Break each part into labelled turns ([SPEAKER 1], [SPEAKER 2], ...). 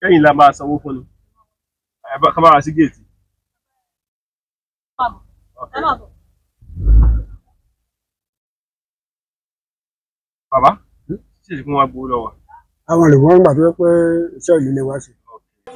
[SPEAKER 1] Kẹ́yìn la máa sanwó fún ni. Ẹ bá kábàárà sí géètì. Bàbá, ṣé ìsìnkú wa gbowó lọ́wọ́?
[SPEAKER 2] Àwọn olùkọ́ ń gbà tó yẹ pé iṣẹ́ ìlú lè wá sí.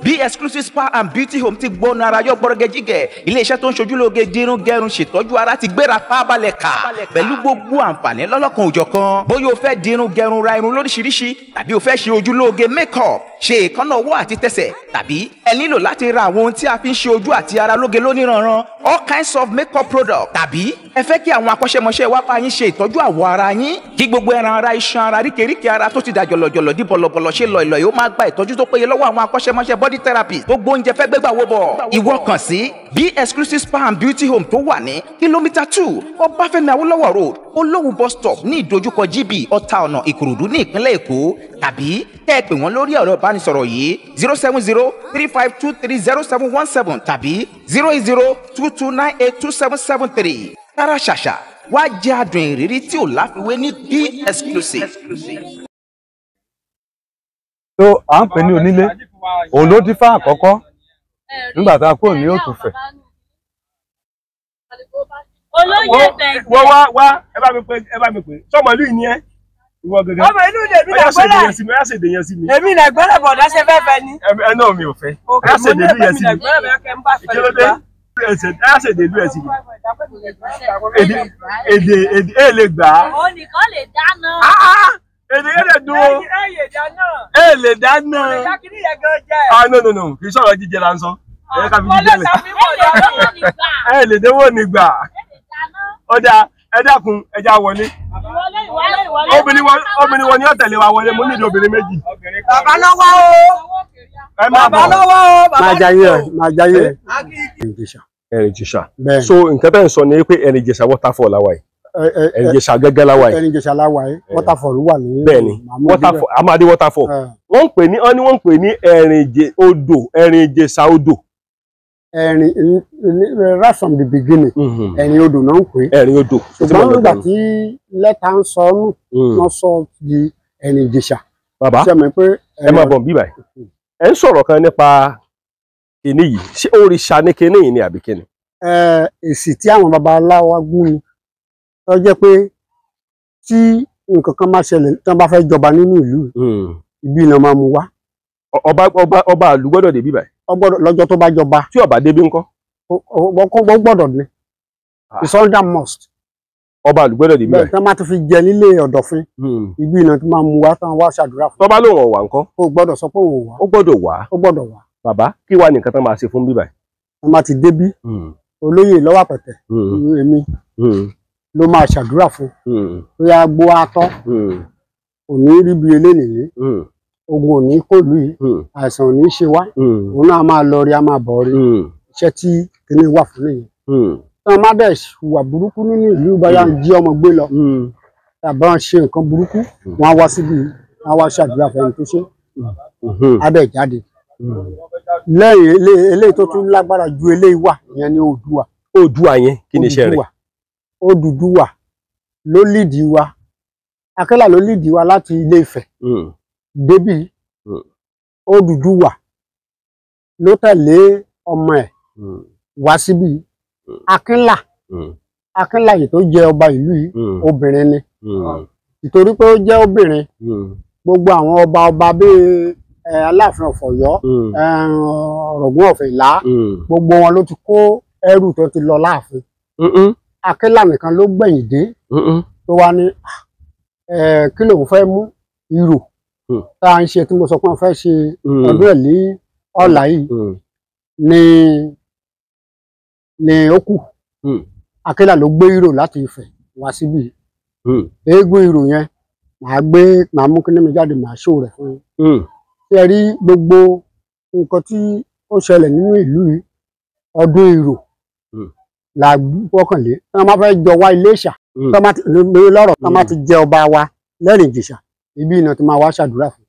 [SPEAKER 3] Bí Exclusive Spa and Beauty Home ti gbóná ara yọ gbọ́rọ́gẹ́jígẹ̀, iléeṣẹ́ tó ń ṣojúlóge dirun gẹrun ṣètọ́jú ara ti gbéra pábálẹ̀ kà pẹ̀lú gbogbo àǹfààní lọ́lọ́kan òjọ̀kan. Bóyá o fẹ́ dirun gẹrun, ra irun lóríṣiríṣi, tàbí o fẹ́ ṣe ojúlóge makeup, ṣe èékánná ọwọ́ àti tẹsẹ̀, tàbí ẹ nílò láti ra àwọn ohun tí a fi ń ṣe ojú àti ara lóge lóníranran, all kinds of makeup product, tàbí ẹ fẹ́ kí àwọn akọ́ṣẹ́mọṣẹ́ wá bá yín ṣe ìtọ́jú àwọ̀ ara yín, kí gbogbo ẹran ara, iṣan ara, ríkèríkè ara tó ti dà jọ̀lọ̀jọ̀lọ̀ di bọ̀lọ̀bọ̀lọ̀ ṣe lọ̀ìlọ̀ yóò máa gba ìtọ́jú tó péye lọ́wọ́ àwọn akọ́ṣẹ́mọṣẹ́ body therapist. Gbogbo oúnjẹ fẹ́ gbégbà wo bọ̀, ìwọ kàn sí Bí Exclusive Spa and Beauty Home tó wà ní kìlómítà 2 Ọbáfẹ́mi Awólọ́wọ̀ Road, Olówú bus stop, ní ìdojúkọ GB, Ọ̀tà ọ̀nà Ìkòròdú ní ìpínlẹ̀ Èkó, tàbí kẹ́ ẹ pè wọ́n lórí ẹ̀rọ ìbánisọ̀rọ̀ yìí: 07035230717 tàbí 08022982773. Tara ṣàṣà wá jẹ́ adùn ìrírí tí ò láfiwé ní Bí Exclusive.
[SPEAKER 4] Tó à ń pè ní onílé, òun ló dífá àkọ́kọ́ nígbà tá a kúrò ní Òtùfẹ̀.
[SPEAKER 5] Olóyè bẹ̀gbẹ̀.
[SPEAKER 1] Wọ́n wá wá, ẹ bá mi pè, ẹ bá mi pè. Sọmọ ìlú yìí ni ẹ́? Ìwọ gẹ́gẹ́.
[SPEAKER 6] Ọmọ ìlú lèmi.
[SPEAKER 1] Ọyá ṣèdè
[SPEAKER 6] Làgbọ́lẹ̀.
[SPEAKER 1] yẹn sí mi, ọyá ṣèdè yẹn sí mi.
[SPEAKER 6] Èmi làgbọ́lẹ̀ bọ̀dá ṣe fẹ́ fẹ́ ni.
[SPEAKER 1] Ẹ náà mi ò fẹ́. Ọyá
[SPEAKER 6] Mo
[SPEAKER 1] ṣèdè
[SPEAKER 6] ní
[SPEAKER 1] ìlú yẹn
[SPEAKER 6] èmi
[SPEAKER 1] sí mi.
[SPEAKER 6] làgbọ́lẹ̀ bẹ́ẹ̀ kẹ́ ń bá fẹ́.
[SPEAKER 1] Kí ló dé? Ọyá ṣèdè ìlú yẹn sí mi. Èdè èdè èdè ẹ lè gbà á.
[SPEAKER 5] Òun nìkan lè dáná.
[SPEAKER 1] Èdè yẹn lè dùn o.
[SPEAKER 6] Ẹyẹ dáná.
[SPEAKER 1] Ẹ lè dáná.
[SPEAKER 6] Ìdákìrí yẹn gan jẹ.
[SPEAKER 1] Ah, no, no, no, kì í sọ̀rọ̀ jíjẹ la ń sọ. Ẹ ká fi jíjẹ lẹ̀.
[SPEAKER 5] Ẹ lè dánwò nígbà.
[SPEAKER 1] Ẹ lè déwọ́ ní gbà.
[SPEAKER 5] Ẹ lè dáná.
[SPEAKER 1] Ọ̀dà, ẹ dákun, ẹ já wọlé.
[SPEAKER 5] Ìwọlé, ìwọlé, ìwọlé.
[SPEAKER 1] Obìnrin wo ni ó tẹ̀lé wa wọlé? Mo nílò obìnrin méjì.
[SPEAKER 6] Bàbá lọ́wọ́ o.
[SPEAKER 1] Ẹ máa
[SPEAKER 6] Bàbá
[SPEAKER 1] bọ̀.
[SPEAKER 6] lọ́wọ́ o. Bàbá
[SPEAKER 2] Máa jayé ẹ, máa jayé ẹ. Ẹ̀rìn Ìjẹ̀ṣà.
[SPEAKER 1] Ẹ̀rìn Ìjẹ̀ṣà.
[SPEAKER 2] Bẹ́ẹ̀.
[SPEAKER 1] So nǹkan tẹ́ ń sọ ni pé Ẹ̀rìn Ìjẹ̀ṣà waterfall la wà yìí. Ẹ̀rìn Ìjẹ̀ṣà gẹ́gẹ́ la wà yìí.
[SPEAKER 2] Ẹ̀rìn Ìjẹ̀ṣà la wà yìí, waterfall wà ní.
[SPEAKER 1] Bẹ́ẹ̀ni, waterfall, a máa dé waterfall. Wọ́n ń pè ní, wọ́n ní wọ́n ń pè ní Ẹ̀rìn Ìjẹ odò, Ẹ̀rìn Ìjẹ̀ṣà odò.
[SPEAKER 2] Ẹ̀rìn, right from the beginning, Ẹ̀rìn odò náà ń pè é.
[SPEAKER 1] Ẹ̀rìn odò.
[SPEAKER 2] Ṣùgbọ́n nígbà tí lẹ́tà ń sọ nù, wọ́n sọ di Ẹ̀rìn Ìjẹ̀ṣà.
[SPEAKER 1] Bàbá,
[SPEAKER 2] ṣe mọ̀ pé
[SPEAKER 1] ẹ máa bọ̀ bí báyìí. Ẹ ń sọ̀rọ̀ kan nípa kinní yìí. Ṣé òrìṣà ní kinní yìí ni àbí kinní?
[SPEAKER 2] Èsì tí àwọn babaláwa gún ni tó jẹ́ pé tí nǹkan kan máa ṣẹlẹ̀, tí wọ́n bá fẹ́ jọba nínú ìlú, ibi náà máa mú wá.
[SPEAKER 1] Ọba ìlú gbọ́dọ̀ dé bí báyìí?
[SPEAKER 2] Ó gbọ́dọ̀, lọ́jọ́ tó bá jọba.
[SPEAKER 1] Tí ọba débí ńkọ́?
[SPEAKER 2] Ó gbọ́dọ̀ ní. It's under must.
[SPEAKER 1] Ọba ìlú gbọ́dọ̀ dé bí
[SPEAKER 2] Bẹ́ẹ̀,
[SPEAKER 1] báyìí.
[SPEAKER 2] tí wọ́n bá ti fi jẹ nílé ọ̀dọ̀fin, ibi náà ti máa mú wá, tí wọ́n wá ṣàdúrà fún.
[SPEAKER 1] Tọ́ba lóun ọ̀wà ńkọ́?
[SPEAKER 2] Ó gbọ́dọ̀ sọ pé òun wá.
[SPEAKER 1] Ó gbọ́dọ̀ wá.
[SPEAKER 2] Ó gbọ́dọ̀ wá.
[SPEAKER 1] Bàbá, kí wàá ní nǹkan tán máa ṣe fún bí báyìí?
[SPEAKER 2] Wọ́n bá ti débí, olóyè lọ́wọ́ àpẹ̀tẹ̀, èmi ló máa ṣàdúrà fún. Bóyá gbó atọ́, kò ní rí bí eléyìí, ogun ò ní kó lù yìí, àìsàn ò ní ṣe wá, òun náà máa lọ rí, a máa bọ̀ rí. Iṣẹ́ tí kinní wà fún nìyẹn. Tí wọ́n má dẹ̀ hùwà burúkú nínú ìlú, bóyá ń jí ọmọ gbé lọ tàbí wọ́n ṣe nǹkan burúkú, wọ́n á wá síbi, wọ́n á wá ṣàdúrà fẹ́ni tó ṣe, á dẹ̀ jáde. Lẹ́yìn eléyìí tó tún lágbára ju eléyìí wà, ìyẹn ní Oòduà.
[SPEAKER 1] Oòduà yẹn, kí ni iṣẹ́ rẹ̀?
[SPEAKER 2] Odùduwà ló lídìí wa, Akẹ́là ló lídìí wa láti Ilé Ifẹ̀ débí. Odùduwà ló tẹ̀lé ọmọ ẹ̀ wá síbí. Akínlà, Akínlà yìí tó jẹ ọba ìlú yìí, obìnrin ni. Ìtorí pé ó jẹ́ obìnrin, gbogbo àwọn ọba ọba bíi Aláàfin of Ọ̀yọ́, Ọ̀ràngún of Ìlá, gbogbo wọn ló ti kó ẹrù tó ti lọ láàfin. Akínlà nìkan ló gbẹ̀yìn dé, tó wá ní kí lòun fẹ́ mú ìrò tá à ń ṣe, tí mo sọ pé wọ́n fẹ́ ṣe ọdún ẹ̀ ní ọ̀la yìí ni ó kù. Akínlà ló gbé ìrò láti Ifẹ̀ wá síbí. Eégún ìrò yẹn, màá gbé, màá mú kíní mi jáde, màá ṣó rẹ̀ fún yín. Ṣé ẹ rí gbogbo nǹkan tí ó ṣẹlẹ̀ nínú ìlú yìí, ọdún ìrò la gbọ́kànlé. Tí wọ́n bá fẹ́ jọ wá Iléṣà, tí wọ́n bá ti lọ́rọ̀, tí wọ́n bá ti jẹ ọba wa lẹ́rìn Ìjẹ̀ṣà, ibi iná ti máa wá ṣàdúrà fún.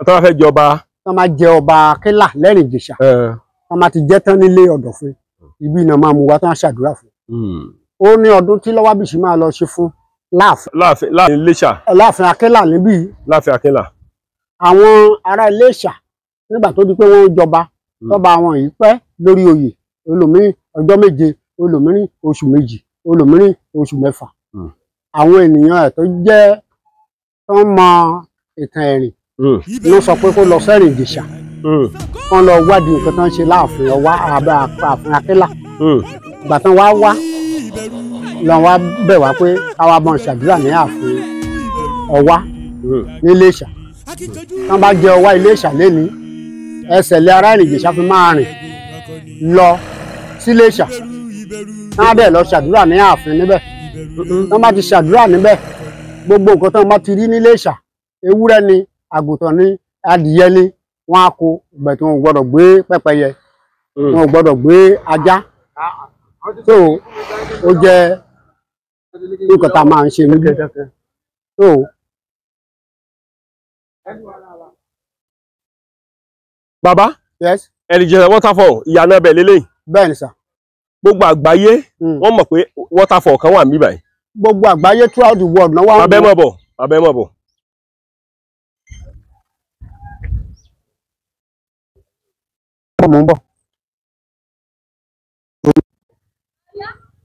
[SPEAKER 1] Tí wọ́n fẹ́ jẹ ọba.
[SPEAKER 2] Tí wọ́n máa jẹ ọba Akínlà lẹ́rìn Ìjẹ̀ṣà, tí wọ́n bá ti jẹ́ tán nílé ọ̀dọ̀fin, ibi iná máa mú wá tí wọ́n ṣàdúrà fún. Ó ní ọdún tí Lọ́wábìsí máa lọ ṣe fún láàfin.
[SPEAKER 1] Láàfin, láàfin Iléṣà.
[SPEAKER 2] Láàfin Akínlà níbí.
[SPEAKER 1] Láàfin Akínlà.
[SPEAKER 2] Àwọn ará Iléṣà Nígbà tó di pé wọ́n jọba, tọ́ba àwọn yìí pẹ́ lórí oyè, olòmíràn ọjọ́ 7, olòmíràn oṣù 2, olòmíràn oṣù 6. Àwọn ènìyàn ẹ̀ tó jẹ́ tó ń mọ ìtàn Ẹ̀rìn ló sọ pé kó lọ sẹ́rìn Ìjẹ̀ṣà, kán lọ wádìí nǹkan tó ń ṣe láàfin Ọwá ààfin Akẹ́là. Ìgbà tán wá wá lọ wá bẹ̀ wá pé káwa bọ́n ṣàdúrà ní ààfin Ọwá ní Iléṣà. Tán bá jẹ Ọwá Iléṣà léni, ẹsẹ̀ lé ará Ẹ̀rìn Ìjẹ̀ṣà fi máa rìn lọ sí Iléṣà. Tán á dẹ̀ lọ ṣàdúrà ní ààfin níbẹ̀. Tán bá ti ṣàdúrà níbẹ̀, gbogbo nǹkan tán bá ti rí ní Iléṣà, ewúrẹ́ ni, àgùntàn ni, adìyẹ ni, wọ́n á kó. Ìgbà tí wọn ò gbọ́dọ̀ gbé pẹ́pẹ́yẹ, wọn ò gbọ́dọ̀ gbé ajá. So ó jẹ́ nǹkan tá a máa ń ṣe níbí. So
[SPEAKER 1] bàbá,
[SPEAKER 2] yes.
[SPEAKER 1] Ẹ̀rìn Ìjẹ̀ṣà waterfall ìyànà ibẹ̀ lélẹ́yìí.
[SPEAKER 2] Bẹ́ẹ̀ ni sà.
[SPEAKER 1] Gbogbo àgbáyé wọ́n mọ̀ pé waterfall kan wà níbí báyìí.
[SPEAKER 2] Gbogbo àgbáyé throughout the world náà wà.
[SPEAKER 1] Bàbá ẹ mọ̀ bọ̀, bàbá ẹ mọ̀ bọ̀.
[SPEAKER 2] Mò ń bọ̀.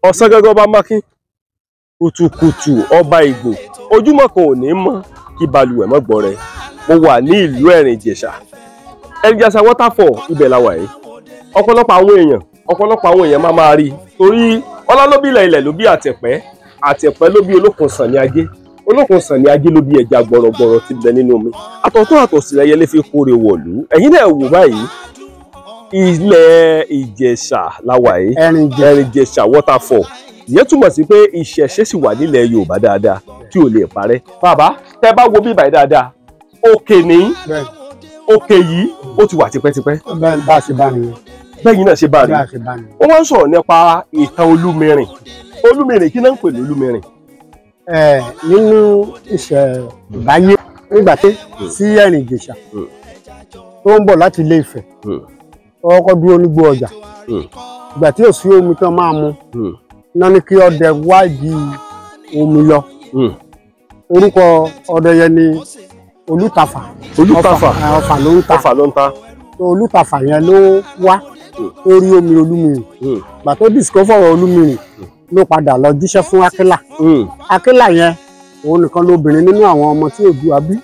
[SPEAKER 1] Ọ̀sán gángan ọba Mákín, kùtùkùtù ọba Ìgbò, ojúmọ́ kan ò ní mọ́ kí balùwẹ̀ mọ́ gbọ́ rẹ. Mo wà ní ìlú Ẹ̀rìn Ìjẹ̀ṣà. Ẹ̀rìn Ìjẹ̀ṣà waterfall ibẹ̀ la wà yìí. Ọ̀pọ̀lọpọ̀ àwọn èèyàn máa máa rí i torí ọlá ló bí ilẹ̀, ilẹ̀ ló bí àtẹ̀pẹ́, àtẹ̀pẹ́ ló bí Olókun Sànní Ajé, Olókun Sànní Ajé ló bí ẹja gbọ̀rọ̀gbọ̀rọ̀ tí bẹ nínú omi. Àtọ̀tún àtòsì lẹyẹlé fi kórè wọ̀lú. Ẹ̀yin náà wò báyìí, ilẹ̀ Ìjẹ̀ṣà la wà yìí,
[SPEAKER 2] Ẹ̀rìn
[SPEAKER 1] Ìjẹ̀ṣà waterfall. Ìyẹn túmọ̀ sí pé ìṣẹ̀ṣe sì wà nílẹ̀ Yorùbá dáadáa tí ò lè parẹ́. Bàbá, tẹ́ bá wo bí báyìí dáadáa, òkè ní òkè yìí ó ti wà tipẹ́tipẹ́.
[SPEAKER 2] Bẹ́ẹ̀ bá a ṣe bá nìyẹn.
[SPEAKER 1] Bẹ́ẹ̀ náà ṣe bá rí.
[SPEAKER 2] Bá a ṣe bá nìyẹn.
[SPEAKER 1] Ó wá ń sọ̀rọ̀ nípa ìtàn Olúmẹrìn. Olúmẹrìn, kí náà ń pè ní Olúmẹrìn?
[SPEAKER 2] Nínú ìṣẹ̀báyé nígbà tí sí Ẹ̀rìn Ìjẹ̀ṣà tó ń bọ̀ láti Ilé Ifẹ̀, ó kọ́kọ́ dúró nígbó ọjà. Ìgbà tí ò sí omi tán máa mu, náà ní kí ọdẹ wádìí omi lọ. Orúkọ ọdẹ yẹn ni Olútafà.
[SPEAKER 1] Olútafà.
[SPEAKER 2] Ọfà ló ń ta.
[SPEAKER 1] Ọfà ló ń ta.
[SPEAKER 2] Olútafà yẹn ló wá tó rí omi Olúmìrìn. Ìgbà tó discover Olúmìrìn ló padà lọ jíṣẹ́ fún Akẹ́là. Akẹ́là yẹn òun nìkan lóbìnrin nínú àwọn ọmọ tí Oòduà bí.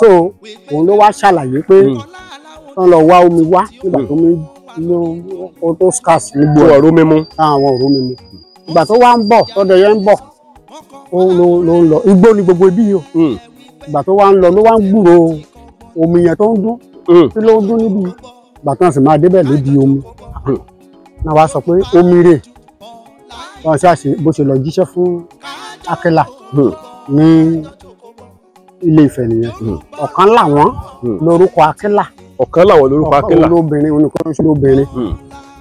[SPEAKER 2] So òun ló wá ṣàlàyé pé wọ́n lọ wá omi wá nígbà tó mi ló tó scarce nígbò
[SPEAKER 1] ẹ̀. Ọ̀rọ̀ mímu.
[SPEAKER 2] Àwọn ọ̀rọ̀ mímu. Ìgbà tó wá ń bọ̀ tọ́dọ̀ yẹn ń bọ̀ ó ló ń lọ igbó ni gbogbo ibi yìí o. Ìgbà tó wá ń lọ ló wá ń gbúrò omi yẹn tó ń dún. Kí ló ń dún níbi? Ìgbà tó ń sì máa débẹ̀ ló di omi. Náà wá sọ pé omi rè. Wọ́n ṣáà ṣe bó ṣe lọ jíṣẹ́ fún Akẹ́là ní Ilé Ifẹ̀ nìyẹn. Ọ̀kan làwọn lórúkọ Akẹ́là.
[SPEAKER 1] Ọ̀kan làwọn lórúkọ Akẹ́là.
[SPEAKER 2] Ọ̀kan lóbìnrin, oníkan ṣe lóbìnrin.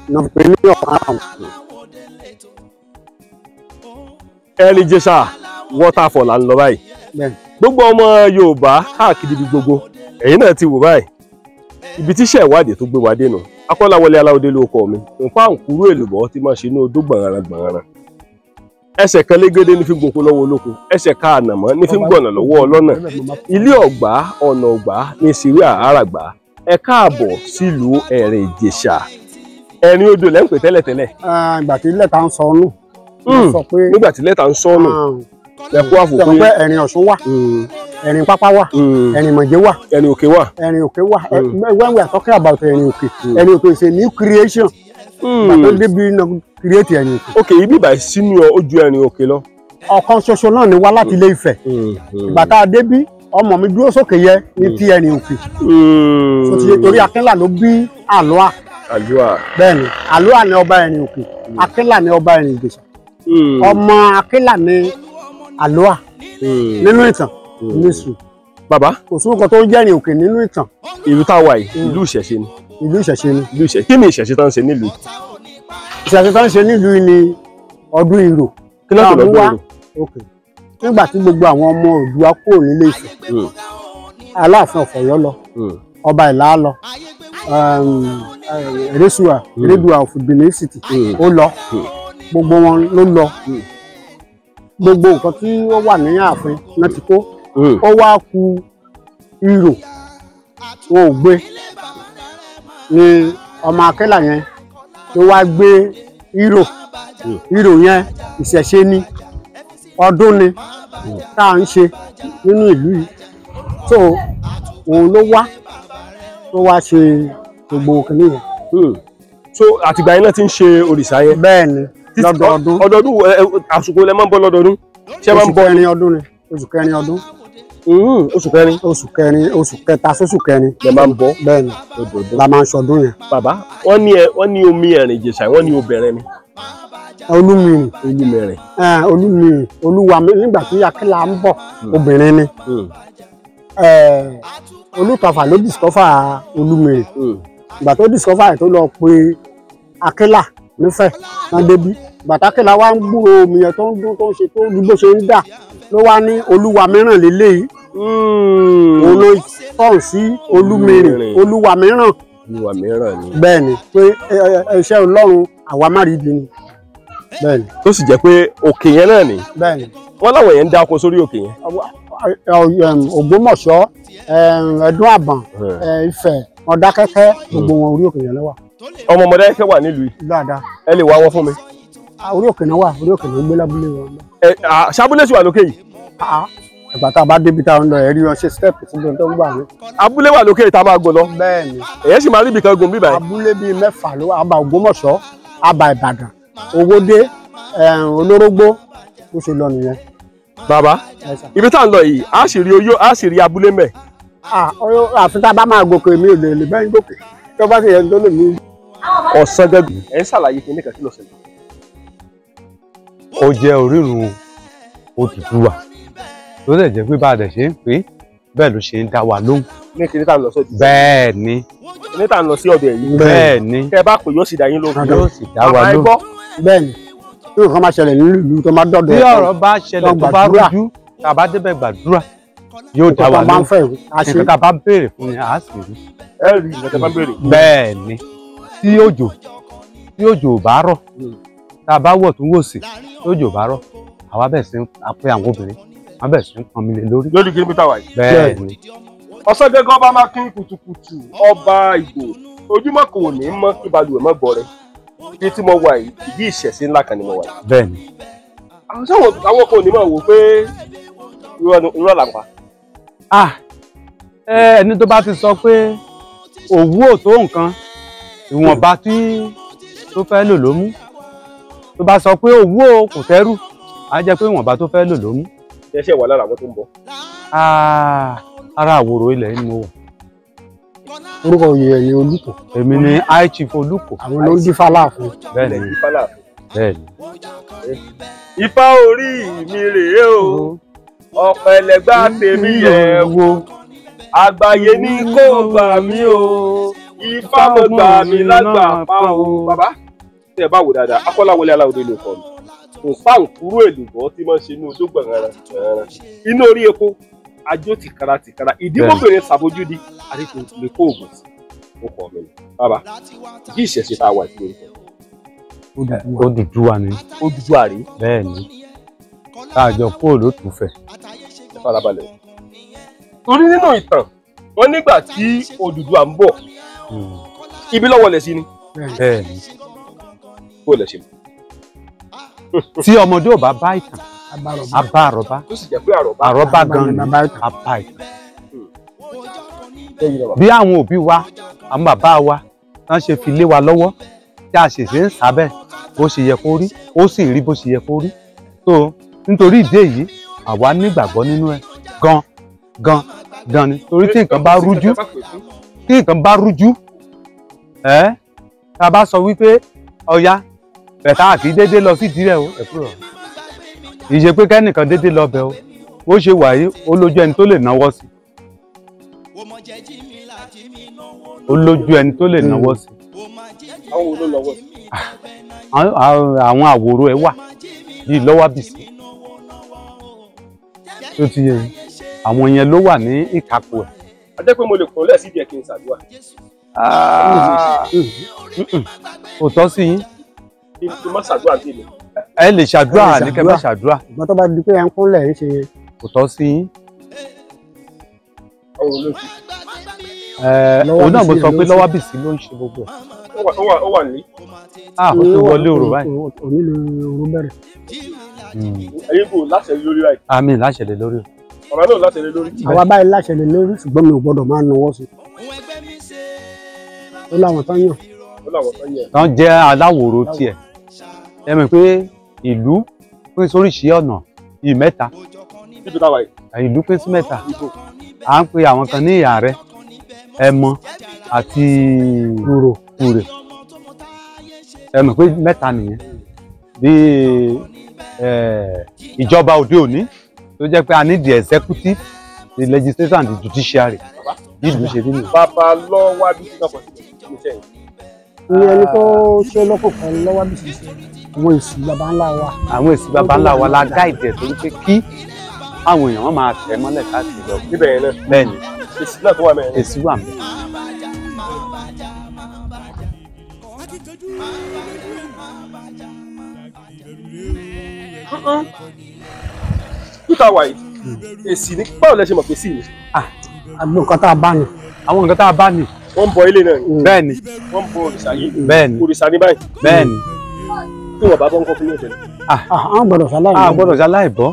[SPEAKER 2] Náà pè ní ọ̀kan làwọn.
[SPEAKER 1] Ẹ̀rìn Ìjẹ̀ṣà waterfall là ń lọ báyìí. Gbogbo ọmọ Yorùbá káàkiri ibi gbogbo, ẹ̀yin náà ti wò báyìí. Ibi tíṣẹ́ ìwádìí tó gbé wa dé nù. Akọ́láwọlé Aláwọ̀dé ló kọ mi. Nǹkan àǹkúrú èlùbọ́ ti máa ṣe inú odó gbọ̀nràn gbọ̀nràn. Ẹsẹ̀ kan légédé ní fi gboko lọ́wọ́ olóko, ẹsẹ̀ ká ànàmọ́ ní fi gbọ̀nà lọ́wọ́ ọlọ́nà. Ilé ọ̀gbá ọ̀nà ọ̀gbá ní sírí àràgbá. Ẹ káàbọ̀ sílùú Ẹ̀rìn Ìjẹ̀ṣà. Ẹ̀rìn odò lẹ́ ń pè tẹ́lẹ̀tẹ́lẹ̀.
[SPEAKER 2] Ìgbà tí lẹ́tà ń sọ nù.
[SPEAKER 1] Nígbà tí lẹ́tà ń sọ nù. Ẹ kú àfò
[SPEAKER 2] pé Ẹ̀rìn Ọ̀ṣun wà, Ẹ̀rìn Pápá wà, Ẹ̀rìn Mọ̀jẹ́ wà,
[SPEAKER 1] Ẹ̀rìn Òkè wà,
[SPEAKER 2] Ẹ̀rìn Òkè wà. When we are talking about Ẹ̀rìn Òkè, Ẹ̀rìn Òkè is a new creation. Ìgbà tó débi náà create Ẹ̀rìn Òkè.
[SPEAKER 1] Ok, ibi ìbàyí sínú ojú Ẹ̀rìn Òkè lọ.
[SPEAKER 2] Ọ̀kan ṣoṣo náà ni wá láti Ilé Ifẹ̀. Ìgbà tá a débí, ọmọ mi dúró sókè yẹ ní ti Ẹ̀rìn Òkè. So ti torí Akínlà ló bí Àlọ́à.
[SPEAKER 1] Àlọ́à.
[SPEAKER 2] Bẹ́ẹ̀ni, Àlọ́à ni ọba Ẹ̀rìn Òkè, Akínlà ni ọba Ẹ̀rìn Ìjẹ̀ṣà. Ọmọ Akínlà ni Àlọ́à nínú ìtàn nísù.
[SPEAKER 1] Bàbá,
[SPEAKER 2] kò sí nǹkan tó ń jẹ́ Ẹ̀rìn Òkè nínú ìtàn.
[SPEAKER 1] Ìlú tá a wà yìí, ìlú ìṣẹ̀ṣe ni.
[SPEAKER 2] Ìlú ìṣẹ̀ṣe ni.
[SPEAKER 1] Ìlú ìṣẹ̀ṣe. Kí ni ìṣẹ̀ṣe tó ń ṣe nílùú?
[SPEAKER 2] Ìṣẹ̀ṣe tó ń ṣe nílùú ni ọdún Irò.
[SPEAKER 1] Kí ló ń pè lọ́dún Irò?
[SPEAKER 2] Nígbà tí gbogbo àwọn ọmọ Oòduà kúrò nílé Ifẹ̀, Aláàfin of Ọ̀yọ́ lọ, Ọba Ìlá lọ, Eréṣùà, Erédùà of Benin City ó lọ, gbogbo wọn ló lọ. Gbogbo nǹkan tí ó wà ní ààfin náà ti kó. Ó wá ku Irò, wọn ò gbé. Ni ọmọ Akẹ́là yẹn tó wá gbé hírò hírò yẹn, ìṣẹ̀ṣe ni, ọdún ni tá à ń ṣe nínú ìlú yìí. So òun ló wá tó wá ṣe gbogbo kìnì yẹn.
[SPEAKER 1] So àtìgbà yẹn náà ti ń ṣe òrìṣà yẹn.
[SPEAKER 2] Bẹ́ẹ̀ ni, lọ́dọọdún.
[SPEAKER 1] Ọdọọdún àsìkò lẹ máa ń bọ lọ́dọọdún? Ṣé máa ń
[SPEAKER 2] oṣù
[SPEAKER 1] bọ
[SPEAKER 2] kẹrin ọdún ni, oṣù kẹrin ọdún.
[SPEAKER 1] Oṣù kẹrin.
[SPEAKER 2] Oṣù kẹrin, oṣù kẹta sóṣù kẹrin
[SPEAKER 1] lẹ máa ń bọ.
[SPEAKER 2] Bẹ́ẹ̀ ni,
[SPEAKER 1] lọ́dọọdún.
[SPEAKER 2] la máa ń ṣọdún yẹn.
[SPEAKER 1] Bàbá, wọ́n ní wọ́n ní omi Ẹ̀rìn Ìjẹ̀ṣà, wọ́n ní obìnrin ni.
[SPEAKER 2] Olúmirìn.
[SPEAKER 1] Olúmẹrìn.
[SPEAKER 2] Olúmirìn, olúwa mi, nígbà tí Akẹ́là ń bọ̀, obìnrin ni. Olùtọ̀fà ló discover Olúmirìn. Ìgbà tó discover ẹ̀, tó lọ pe Akẹ́là nífẹ̀ẹ́ náà débí. Ìgbà tí Akẹ́là wá ń gbúrò omi yẹn tó ń dún, tó ń ṣe, tó ń bó ṣe ń dà, ló wá ní olúwa mìíràn lélẹ́yìí. Òun ló tọ̀hún sí Olúmirìn, olúwa mìíràn.
[SPEAKER 1] Olúwa mìíràn ni.
[SPEAKER 2] Bẹ́ẹ̀ ni, pé iṣẹ́ Ọlọ́run àwa má rí ibi ni. Bẹ́ẹ̀ ni.
[SPEAKER 1] Tó sì jẹ́ pé òkè yẹn náà ni.
[SPEAKER 2] Bẹ́ẹ̀ ni.
[SPEAKER 1] Wọ́n láwọn yẹn ń dáko sórí òkè yẹn.
[SPEAKER 2] Ògbómọ̀ṣọ́, Ẹdún Àbọ̀n, Ifẹ̀, Mọdákẹ́kẹ́, gbogbo wọn orí òkè yẹn ló wà.
[SPEAKER 1] Ọmọ Mọdákẹ́kẹ́ wà nílùú yìí.
[SPEAKER 2] Dáadáa.
[SPEAKER 1] Ẹ lè wá wọn fún mi.
[SPEAKER 2] Orí òkè náà wà, orí òkè náà ń gbé lábúlé wọn.
[SPEAKER 1] Ẹ ṣabúlé sì wà lókè yìí.
[SPEAKER 2] Ìgbà tá a bá débi tá a ń lọ, ẹ̀rí wọn ṣe step síbi tó ń gbà ní.
[SPEAKER 1] Abúlé wà lókè tá a máa gùn lọ.
[SPEAKER 2] Bẹ́ẹ̀ ni.
[SPEAKER 1] Èyàn sì máa rí ibìkan gùn bíbáyìí.
[SPEAKER 2] Abúlé bíi mẹ́fà ló wà: àbá Ògbómọ̀ṣọ́, àbá Ìbàdàn, Owódé, Olórógbó, bó ṣe lọ nìyẹn.
[SPEAKER 1] Bàbá, ibi tá à ń lọ yìí, a sì rí oyó, a sì rí abúlé mẹ́.
[SPEAKER 2] Àfi tá a bá máa gòkè, mi ò lè lè bẹ́ẹ̀ gòkè tó bá sì yẹn tó lè mí.
[SPEAKER 1] Ọ̀sán gẹ́gẹ́ ẹ̀ ń ṣàlàyé kí nìkan kí ló ṣẹlẹ̀.
[SPEAKER 4] Ó jẹ́ orírun Odùduwà tó dẹ̀ jẹ́ pé bá a dẹ̀ ṣe ń pè é, bẹ́ẹ̀ ló ṣe ń dá wa lóhùn.
[SPEAKER 1] Ní kí ní tá à ń lọ sọ́dọ̀.
[SPEAKER 4] Bẹ́ẹ̀ ni.
[SPEAKER 1] Ní tá à ń lọ sí ọ̀dọ̀ yìí.
[SPEAKER 4] Bẹ́ẹ̀ ni.
[SPEAKER 1] Tẹ́ ẹ bá pè, yóò sì dá yín lóhùn.
[SPEAKER 4] Yóò sì dá wa
[SPEAKER 1] Bàbá, ẹ
[SPEAKER 4] lóhùn.
[SPEAKER 1] gbọ́.
[SPEAKER 2] Bẹ́ẹ̀ ni, tí nǹkan máa ṣẹlẹ̀ nínú ìlú, tó máa dọ̀dọ̀
[SPEAKER 4] Tí ọ̀rọ̀ bá ṣẹlẹ̀, tó bá rújú, tá a bá débẹ̀ gbàdúrà, yóò dá wa
[SPEAKER 2] nǹkan bá ń
[SPEAKER 4] lóhùn.
[SPEAKER 2] fẹ́, a ṣe.
[SPEAKER 4] Nǹkan tá a bá béèrè fún ni, a sì rí.
[SPEAKER 1] Ẹ rí nǹkan tẹ́ bá béèrè.
[SPEAKER 4] Bẹ́ẹ̀ ni, tí òjò ò bá rọ̀, tá a bá wọ̀ tún wò sí, tí òjò ò bá rọ̀, àwa bẹ̀ sí ń pe àwọn obìnrin, wọ́n bẹ̀ sí ń pọnmi lé lórí.
[SPEAKER 1] Lórí kí ní pété wà yìí.
[SPEAKER 4] Bẹ́ẹ̀ ni.
[SPEAKER 1] Ọ̀sán gẹ́gẹ́ ọba máa kín kùtùkùtù ọba Ìgbò, ojúmọ́ kò ní mọ́ kí balùwẹ̀ mọ́ gbọ́ rẹ. Bí tí mo wà yìí, ìdí ìṣẹ̀ṣe ńlá kan ni mo wà yìí.
[SPEAKER 4] Bẹ́ẹ̀ ni.
[SPEAKER 1] Àwọn sáwọn àwọn kan ò ní máa wò pé irọ́ là ń pa.
[SPEAKER 4] Ah, ẹni tó bá ti sọ pé òwú ò tó nǹkan, ìwọ̀nba tí tó fẹ́ lò ló mú. Tó bá sọ pé òwú ò kò tẹ́rù, á jẹ́ pé ìwọ̀nba tó fẹ́ lò ló mú.
[SPEAKER 1] Iṣẹ́ wà lára àwọn tó ń bọ̀.
[SPEAKER 4] Ah, ara àwòrò ilẹ̀ ni mo wà.
[SPEAKER 2] Orúkọ oyè ẹ̀ ní Olùkọ́.
[SPEAKER 4] Èmi ni High Chief Olùkọ́.
[SPEAKER 2] Àwọn ló ń dífá láàfin.
[SPEAKER 4] Bẹ́ẹ̀ ni.
[SPEAKER 1] Ifá láàfin.
[SPEAKER 4] Bẹ́ẹ̀ ni.
[SPEAKER 1] Ifá orí mi rèé o, ọ̀pẹ̀lẹ̀gbá tèmi yẹ̀ wò, àgbáyé ní kó gbà mí o, Ifá mo gbà mí lágbà pa o. Bàbá, tí ẹ bá wò dáadáa, Akọ́láwọlé Aláwọ̀dé ló kọ́ mi. Kò fáǹkúrú èlùbọ́ tí máa ń ṣe inú odó gbọ̀ngàn rẹ̀. Inú orí epo, ajó tìkara tìkara, ìdíwọ́bìnrin ṣàbójúdi, àti kò lè kó oògùn sí. Ó kọ́ mi ni. Bàbá, ìdí ìṣẹ̀ṣe tá a wà sí orúkọ.
[SPEAKER 4] Odùduwà ni.
[SPEAKER 1] Odùduwà rèé.
[SPEAKER 4] Bẹ́ẹ̀ ni. Tá a jọ kúrò lótùúfẹ̀.
[SPEAKER 1] Ẹ farabalẹ̀. Torí nínú ìtàn, wọ́n nígbà tí Odùduwà ń bọ̀, ibi lọ́wọ́ lẹ̀ sí ni.
[SPEAKER 4] Bẹ́ẹ̀ ni.
[SPEAKER 1] Bó lẹ̀ ṣe mọ̀.
[SPEAKER 4] Tí ọmọdé ò bá bá ìtàn, á bá àrọ́bá.
[SPEAKER 1] Tó sì jẹ́ pé àrọ́bá.
[SPEAKER 4] Àrọ́bá gan ni á bá ìtàn. Bí àwọn òbí wa, àwọn bàbá wa, tán ṣe fi lé wa lọ́wọ́, tí a sì ṣe ń sábẹ́ bó ṣe yẹ kó rí, ó sì rí bó ṣe yẹ kó rí. So nítorí ìdí èyí, àwa nígbàgbọ́ nínú ẹ̀ gan gan gan ni. Torí tí nǹkan bá rújú, tí nǹkan bá rújú, ẹ́ tá a bá sọ wípé ọya bẹ̀tà àti dédé lọ sídìí rẹ̀ o, ẹ̀ kúrò. Kì í ṣe pé kẹ́nìkan dédé lọ bẹ̀ o, bó ṣe wà yìí, ó lójú ẹni tó lè náwó sí. Ó lójú ẹni tó lè náwó sí.
[SPEAKER 1] Àwọn wo ló lọ́wọ́ sí?
[SPEAKER 4] Àwọn àwòrò ẹ wà bíi lọ́wọ́ bìsí tó ti yẹ yín, àwọn yẹn ló wà ní ìkápò ẹ̀.
[SPEAKER 1] A jẹ́ pé mo lè kúnlẹ̀ sídìí ẹ̀ kí n ṣàdúrà.
[SPEAKER 4] Kò tọ́ sí yín.
[SPEAKER 1] Kí n má ṣàdúrà bí mi.
[SPEAKER 4] Ẹ lè ṣàdúrà ní kẹ́ má ṣàdúrà.
[SPEAKER 2] Ìgbọ́n tó bá di pé ẹ ń kúnlẹ̀ ń ṣe.
[SPEAKER 4] Kò tọ́ sí yín.
[SPEAKER 1] Àwọn wo ló ti?
[SPEAKER 4] Òun náà mo sọ pé Lọ́wábìsí ló ń ṣe gbogbo ẹ̀.
[SPEAKER 1] Ó wà ní.
[SPEAKER 4] Ah, ó ti wọlé òrò báyìí.
[SPEAKER 2] Òní ni òru bẹ̀rẹ̀.
[SPEAKER 1] Ẹ̀yin kò láṣẹ lórí báyìí.
[SPEAKER 4] Àmì láṣẹ lé lórí.
[SPEAKER 1] Bàbá náà láṣẹ lé lórí.
[SPEAKER 2] Àwa báyìí láṣẹ lé lórí, ṣùgbọ́n mi ò gbọ́dọ̀ máa nawọ́ sí. Ó láwọn tán yàn.
[SPEAKER 1] Ó láwọn tán yàn.
[SPEAKER 4] Tán jẹ́ aláwòrò tiẹ̀. Ẹ mọ̀ pé ìlú pín sóríṣi ọ̀nà bíi mẹ́ta.
[SPEAKER 1] Níbi táwa yìí.
[SPEAKER 4] Ìlú pín sí mẹ́ta. À ń pe àwọn kan ní ààrẹ, ẹmọ àti kúrè. Ẹ mọ̀ pé mẹ́ta nìyẹn. Bí ìjọba òde òní tó jẹ́ pé a ní the executive, the legislature and the judiciary. Bí ìlú ṣe rí nìyẹn.
[SPEAKER 1] Bàbá Lọ́wábìsí náà pọ̀ sí iṣẹ́ yìí.
[SPEAKER 2] Ní ẹni tó ṣe lọ́kọ̀ kan Lọ́wábìsí ṣe àwọn èsì baba ńlá wa.
[SPEAKER 4] Àwọn èsì baba ńlá wa la gáìdì ẹ̀ torí pé kí àwọn èèyàn wọn máa tẹ̀ mọ́lẹ̀ káàkiri lọ.
[SPEAKER 1] Níbẹ̀ yẹn náà.
[SPEAKER 4] Bẹ́ẹ̀ ni.
[SPEAKER 1] Èsì náà tó wà mẹ́rin.
[SPEAKER 4] Èsì wà mẹ́rin.
[SPEAKER 1] Peter White, èsì ní báwo lẹ ṣe mọ̀ pé sí ni?
[SPEAKER 2] Àwọn nǹkan tá a bá ní.
[SPEAKER 4] Àwọn nǹkan tá a bá ní.
[SPEAKER 1] Wọ́n ń bọ ilé náà ni.
[SPEAKER 4] Bẹ́ẹ̀ ni.
[SPEAKER 1] Wọ́n ń bọ òrìṣà yìí.
[SPEAKER 4] Bẹ́ẹ̀ ni.
[SPEAKER 1] Òrìṣà ní báyìí.
[SPEAKER 4] Bẹ́ẹ̀ ni.
[SPEAKER 1] Tí wọ́n bá bọ́ ń kọ́ fún ní ọ̀sẹ̀.
[SPEAKER 2] Àwọn gbọ́dọ̀ ṣaláì.
[SPEAKER 4] A gbọ́dọ̀ ṣaláì bọ́.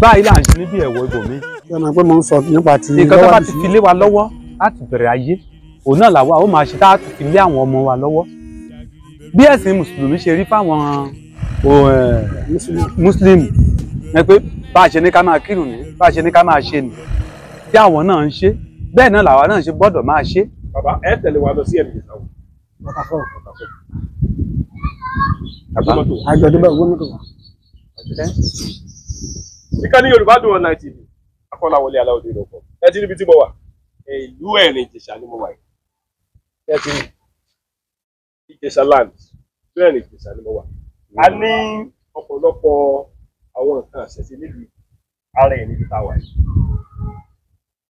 [SPEAKER 4] Báyìí là ń ṣe níbi ẹ̀wọ̀ ibòmí.
[SPEAKER 2] Ṣé o mọ̀ pé mo ń sọ nípa ti
[SPEAKER 4] Nǹkan tó bá ti fi lé wa lọ́wọ́ láti bẹ̀rẹ̀ ayé, òun náà làwa ó máa ṣe tá a ti fi lé àwọn ọmọ wa lọ́wọ́. Bí ẹ̀sìn Mùsùlùmí ṣe rí fáwọn Mùsùlùmí ni pé bá a ṣe ní ká máa kírun ní, bá a ṣe ní ká máa ṣe ní, tí àwọn náà ń ṣe, bẹ́ẹ̀ náà làwa náà ṣe gbọ́dọ̀ máa ṣe.
[SPEAKER 1] Bàbá ẹ tẹ̀lé wa lọ sí ẹ̀mí ìsàwọ̀.
[SPEAKER 2] Àjọ débẹ̀ owó mọ́tò wa.
[SPEAKER 1] Ìkànnì Yorùbá Dùn Online TV, Akọ́láwọlé Aláòdé lọ́kọ̀. Ẹ ti níbi tí mo wà, ìlú Ẹ̀rìn Ìjẹ̀ṣà ni mo wà yìí. Ẹ ti rí Ìjẹ̀ṣà land, ìlú Ẹ̀rìn Ìjẹ̀ṣà ni mo wà. A ní ọ̀pọ̀lọpọ̀ àwọn nǹkan àṣẹṣe nílùú ara ẹ̀ níbi tá a wà yìí.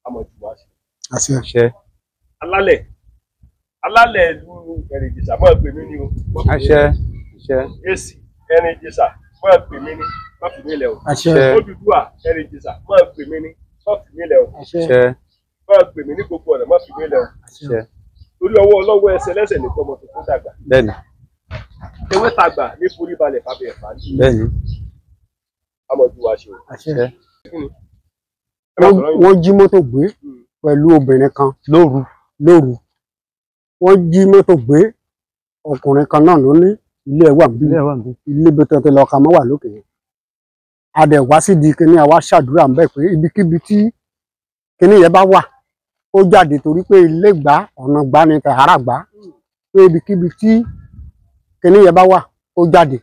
[SPEAKER 1] A mọ̀ jù wá sí.
[SPEAKER 2] Àṣẹ.
[SPEAKER 1] Alálẹ̀ alálẹ̀ ìlú Ẹ̀rìn Ìjẹ̀ṣà mọ̀ pè mí ní o.
[SPEAKER 4] Àṣẹ. Àṣẹ.
[SPEAKER 1] Èsì Ẹ̀rìn Ìjẹ̀ṣà mọ̀ pè mí ní, má fi mí lẹ̀ o.
[SPEAKER 2] Àṣẹ.
[SPEAKER 1] Odùduwà Ẹ̀rìn Ìjẹ̀ṣà mọ̀ pè mí ní, má fi mí lẹ̀ o.
[SPEAKER 2] Àṣẹ.
[SPEAKER 1] Mọ̀ pè mí ní gbogbo ọ̀nà, má fi mí lẹ̀ o.
[SPEAKER 4] Àṣẹ.
[SPEAKER 1] Torí ọwọ́ ọlọ́wọ́ ẹsẹ̀ lẹ́sẹ̀ nìkan ọmọ tuntun dàgbà.
[SPEAKER 4] Bẹ́ẹ̀ni.
[SPEAKER 1] Ewé tàgbà ní forí balẹ̀ fábẹ́ ẹ̀fà.
[SPEAKER 4] Bẹ́ẹ̀ni.
[SPEAKER 1] A mọ̀ ju wa ṣe o.
[SPEAKER 2] Àṣẹ. Wọ́n jí mọ́tò gbé pẹ̀lú obìnrin kan
[SPEAKER 4] lóru.
[SPEAKER 2] Lóru. Wọ́n jí mọ́tò gbé ọkùnrin kan náà ló ní ilé ẹ̀ wà níbí. Ilé ibi tó ti lọ ka mọ́ wà lókè yẹn. A dẹ̀ wá sí di kíní, àwa ṣàdúrà ń bẹ̀ pé ibikíbi tí kíní yẹn bá wà ó jáde torí pé ilé gbá ọ̀nà gbá ni tàhárà gbá, pé ibikíbi tí kíní yẹn bá wà ó jáde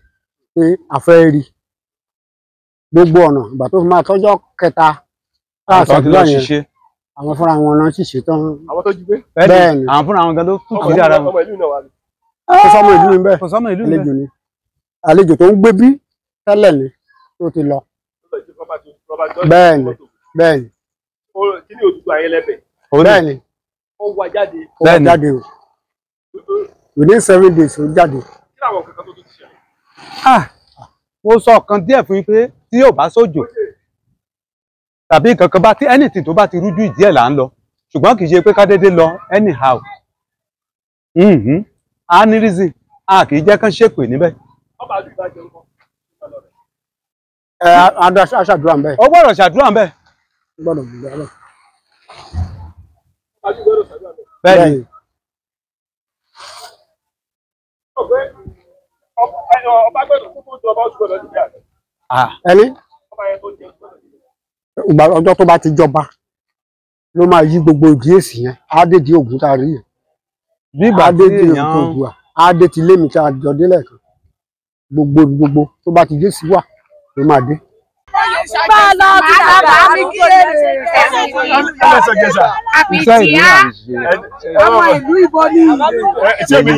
[SPEAKER 2] pé a fẹ́ rí gbogbo ọ̀nà. Ìgbà tó fi máa tọ́jọ́ kẹta tá a ṣàdúrà yẹn, àwọn fúnra wọn náà sì ṣetán.
[SPEAKER 1] Àwọn tó jí gbé.
[SPEAKER 2] Bẹ́ẹ̀ni.
[SPEAKER 4] Àwọn fúnra wọn gan ló tún kiri ara wọn.
[SPEAKER 1] Ọmọ ìlú náà wà ní.
[SPEAKER 2] Kò sọmọ ìlú mi bẹ́ẹ̀.
[SPEAKER 4] Kò sọmọ ìlú mi
[SPEAKER 2] Àlejò ni. Àlejò tó ń gbé bí tẹ́lẹ̀ ni tó ti lọ. Bẹ́ẹ̀ni. Bẹ́ẹ̀ni.
[SPEAKER 1] Kí ni Odùduwà yẹn lẹ́bẹ̀?
[SPEAKER 2] Bẹ́ẹ̀ni.
[SPEAKER 1] Ó wá jáde.
[SPEAKER 2] Ó wá jáde o. Within 7 days ó jáde.
[SPEAKER 1] Kí làwọn kankan tó ti ṣẹlẹ̀?
[SPEAKER 4] Ah, mo sọ ọ̀kan díẹ̀ fún yín pé tí yóò bá sójò tàbí kankan bá tí anything tó bá ti rújú ìdí ẹ̀ là ń lọ, ṣùgbọ́n kì í ṣe pé ká dédé lọ anyhow. A ní reason, a kì í jẹ́ kán ṣèpè níbẹ̀.
[SPEAKER 1] Ọba àdúgbò ìbàjẹ́ ń kọ́.
[SPEAKER 2] Ẹ a ṣàdúrà ń bẹ̀.
[SPEAKER 4] Ó gbọ́dọ̀ ṣàdúrà ń bẹ̀.
[SPEAKER 2] Ó gbọ́dọ̀ gbọ́dọ̀ bẹ̀.
[SPEAKER 1] Àdúgbò gbọ́dọ̀ ṣàdúrà ń bẹ̀.
[SPEAKER 4] Bẹ́ẹ̀ni.
[SPEAKER 1] Ọba gbọ́dọ̀ kúkú tó ọba oṣù gbọ́dọ̀ dìde àná.
[SPEAKER 2] Ẹni
[SPEAKER 1] Ọba yẹn tó jẹ oṣù gbọ́dọ̀ dìde.
[SPEAKER 2] ìgbà ọjọ́ tó bá ti jọba ló máa yí gbogbo ìdí èsì yẹn, á dé di Ògún tá a rí yẹn.
[SPEAKER 4] Bí ìgbà
[SPEAKER 2] Á
[SPEAKER 4] tí
[SPEAKER 2] dé di
[SPEAKER 4] èèyàn
[SPEAKER 2] Ògùn, á dé ti lémi tá a jọ délẹ̀ kan. Gbogbo gbogbo tó bá ti dé sí wà ló máa dé.
[SPEAKER 4] Iṣẹ́ ìlú là ń ṣe.
[SPEAKER 6] Ọmọ ìlú ibo ni.
[SPEAKER 1] Ṣé mi?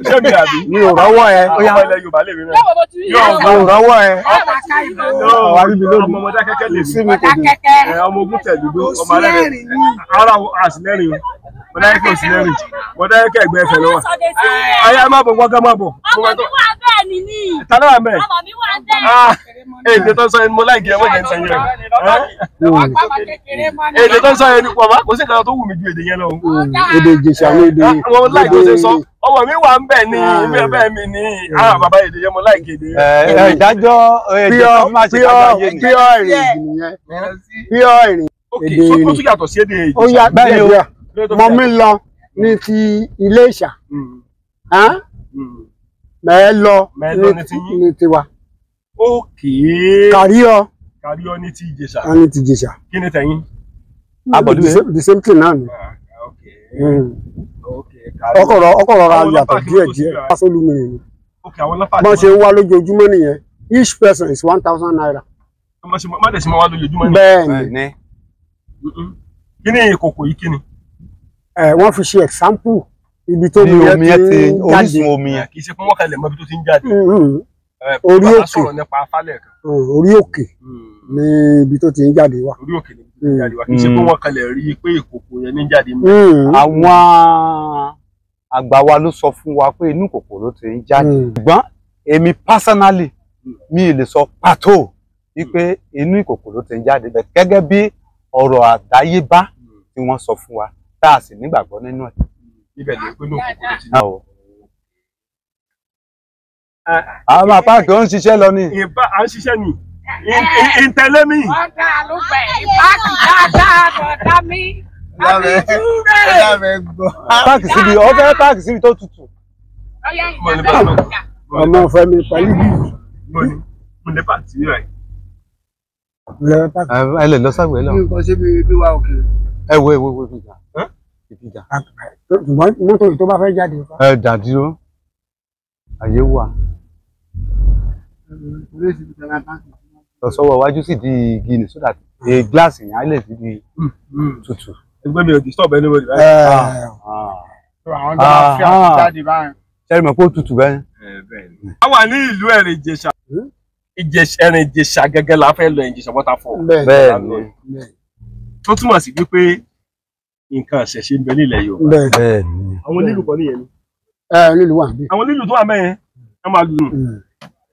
[SPEAKER 1] Ṣé mi àbí?
[SPEAKER 2] Mi ò rọ́wọ́ ẹ.
[SPEAKER 1] Ọmọ ilẹ̀ Yorùbá lèmi náà.
[SPEAKER 2] Mi ò rọ́wọ́ ẹ. Àwa rí mi lónìí.
[SPEAKER 1] Ọmọ ọmọdé akẹ́kẹ́ lèmi.
[SPEAKER 2] Sí mi kò dé.
[SPEAKER 1] Ọmọ ogun tẹ̀dúgbó. Ọmọ alẹ́ rẹ̀. Ara àsìlẹ́rìn o. Mọ̀dáyẹ́kẹ́ òsìlẹ́rìn. Mọ̀dáyẹ́kẹ́ ẹ̀gbẹ́ ẹ̀fẹ̀ lọ́wọ́. Ayé má bọ̀ wọ́gá má bọ̀.
[SPEAKER 5] Ọmọ mi wà bẹ́ẹ̀ ni ní.
[SPEAKER 1] Ta ló wà mẹ́ẹ̀?
[SPEAKER 5] Ọmọ mi wà bẹ́ẹ̀.
[SPEAKER 1] Èdè tó ń sọ yẹn ni mo láìkí ẹ mọ̀jẹ̀ ń sọ yẹn. Èdè tó ń sọ yẹn ni bàbá kò sí nǹkan tó wù mí ju èdè yẹn lọ.
[SPEAKER 2] Èdè Ìjẹ̀ṣà ní èdè.
[SPEAKER 1] Mo láìkí ó ṣe sọ. Ọmọ mi wà ń bẹ̀ ní bẹ́ẹ̀ mi ní bàbá èdè yẹn mo láìkí èdè yẹn.
[SPEAKER 4] Ìdájọ́ èdè tó máa ṣe ìdájọ́ ayé ni.
[SPEAKER 2] Pure ìrìn nìyẹn. Pure ìrìn.
[SPEAKER 1] Èdè ó tún yàtọ̀ sí èdè Ìjẹ̀ṣà.
[SPEAKER 2] Ó yà bẹ́ẹ̀ ni mo mi lọ ní ti Iléṣà. Mẹ́ẹ̀ lọ ní tiwa.
[SPEAKER 1] Ókè.
[SPEAKER 2] Kàríọ́.
[SPEAKER 1] Kàríọ́ ní ti Ìjẹ̀ṣà.
[SPEAKER 2] A ní ti Ìjẹ̀ṣà.
[SPEAKER 1] Kí ni tẹ̀yìn?
[SPEAKER 2] The same thing náà ni. Ọkọ̀ rọra yàtọ̀ díẹ̀ díẹ̀. Pásólùmírì ni. Bọ́n ṣe ń wá lójoojúmọ́ nìyẹn. Each person is 1,000 naira.
[SPEAKER 1] Má dẹ̀ sí máa wá lójoojúmọ́ ni.
[SPEAKER 2] Bẹ́ẹ̀ ni.
[SPEAKER 1] Kí ni ìkòkò yìí kí ni?
[SPEAKER 2] Wọ́n fi ṣe example ibi tó omi yẹn ti ń jáde.
[SPEAKER 4] Orísun omi yẹn.
[SPEAKER 1] Kì í ṣe pé wọ́n kalẹ̀ mọ́ ibi tó ti ń jáde.
[SPEAKER 2] Orí òkè
[SPEAKER 1] orí
[SPEAKER 2] òkè ní ibi tó ti ń jáde wá.
[SPEAKER 1] Orí òkè ní ibi tó ti ń jáde wá. Kì í ṣe pé wọ́n kalẹ̀ rí i pé ìkòkò yẹn ní jáde.
[SPEAKER 4] Àwọn àgbà wa ló sọ fún wa pé inú ìkòkò ló ti ń jáde. Ṣùgbọ́n èmi personally mi ì lè sọ pàtó wípé inú ìkòkò ló ti ń jáde bẹ́ẹ̀ gẹ́gẹ́ bí ọ̀rọ̀ àdáyébá tí wọ́n sọ fún wa tá a sì nígbàgbọ́ nínú ẹ̀.
[SPEAKER 1] Ibẹ̀ lè pé inú ìkòkò ló ti ń jáde.
[SPEAKER 4] Àwọn máa páàkì ó ń ṣiṣẹ́ lọ ni.
[SPEAKER 1] Ìbá à ń ṣiṣẹ́ ni. Ìtẹ̀lé mi.
[SPEAKER 6] Ọ̀dà ló bẹ̀ ìpáàkì dáadáa lọ̀dá mi.
[SPEAKER 4] Páàkì síbi ọ̀fẹ́ páàkì síbi tó tutù.
[SPEAKER 2] Ọmọ ọ̀fẹ́ mi pẹ̀lú bí.
[SPEAKER 1] Mo lè páàkì síbi rẹ̀.
[SPEAKER 4] Ẹ lè lọ sáwẹ̀ lọ. Ẹ wo wo ìbíjà. Ìbíjà.
[SPEAKER 2] Ṣùgbọ́n mọ́tò tó bá fẹ́ jáde.
[SPEAKER 4] Ẹ dàdúró. Àyè wà. Lọ sọ́wọ́ iwájú sì di igi ni so that a glass yẹn á lè fi di tutù.
[SPEAKER 1] Ẹgbẹ́ mi ò disturb anybody.
[SPEAKER 7] Àwọn tó bá fi àti jáde báyìí.
[SPEAKER 4] Ṣé ẹ mọ̀ pé ó tutù bẹ́ẹ̀?
[SPEAKER 1] A wà ní ìlú Ẹ̀rìn Ìjẹ̀ṣà. Ẹ̀rìn Ìjẹ̀ṣà gẹ́gẹ́ la fẹ́ lọ Ẹ̀rìn Ìjẹ̀ṣà waterfall.
[SPEAKER 4] Bẹ́ẹ̀ ni.
[SPEAKER 1] Tó túmọ̀ sí wípé nǹkan ìṣẹ̀ṣe ń bẹ nílẹ̀ Yorùbá.
[SPEAKER 4] Bẹ́ẹ̀ ni.
[SPEAKER 1] Àwọn onílù kan nìyẹn ni.
[SPEAKER 2] Onílù wà níbí.
[SPEAKER 1] Àwọn onílù tó wà mẹ́yẹn, wọ́n máa lù ú.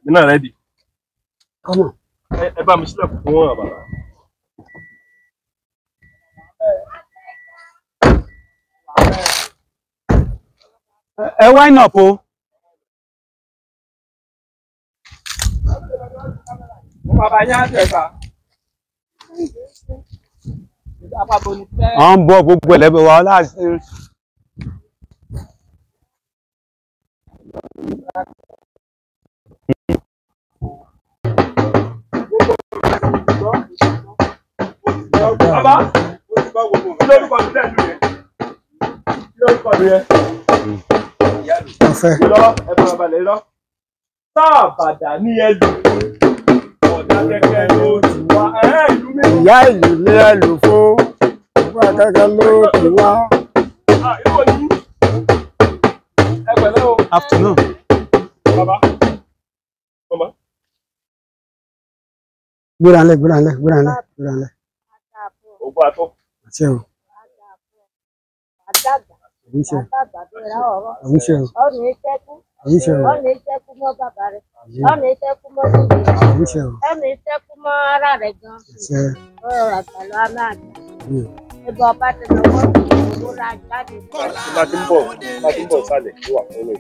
[SPEAKER 1] Èmi náà rẹ́dì. Ẹ bá mi sílẹ̀kùn fún wọn bàbá.
[SPEAKER 4] Ẹ wine up o. À ń bọ̀ gbogbo ẹ̀lẹ́bẹ̀ wa láti.
[SPEAKER 1] Bàbá, kí lórúkọ mi lẹ́nu yẹn? Kí lórúkọ mi yẹn?
[SPEAKER 2] Ọ̀fẹ́.
[SPEAKER 1] Irọ́ ẹ fara balẹ̀ irọ́. Sáàbàdà ní ẹlù. Ọ̀dà kẹ̀kẹ́ ló ti wá. Ìlú mi.
[SPEAKER 2] Ìyá ìlú ní ẹlù fún. Ọ̀dà kẹ̀kẹ́ ló ti wá.
[SPEAKER 1] Ìlú òní. Ẹ pẹ̀lẹ́ o.
[SPEAKER 4] Afternoon.
[SPEAKER 1] Bàbá. Màmá.
[SPEAKER 2] Gbéra ńlẹ̀ gbéra ńlẹ̀ gbéra ńlẹ̀ gbéra ńlẹ̀.
[SPEAKER 1] Ògùn àtọ́.
[SPEAKER 2] Àṣẹ o. Àwíṣẹ. Àwíṣẹ o. Àwíṣẹ o.
[SPEAKER 5] Ọ̀nà ìṣẹ́kù mọ́ bàbá rẹ̀. Ọ̀nà ìṣẹ́kù mọ́ bíbí rẹ̀.
[SPEAKER 2] Àwíṣẹ o.
[SPEAKER 5] Ọ̀nà ìṣẹ́kù mọ́ ara rẹ̀ gan.
[SPEAKER 2] Àṣẹ.
[SPEAKER 5] Ọ̀rọ̀ àgbàlọ́ á máa dà. Ẹbọ ọba ti lọ wọ́n owó ra jáde.
[SPEAKER 1] Bá ti ń bọ̀ bá ti ń bọ̀ sálẹ̀ ló wà fún mi.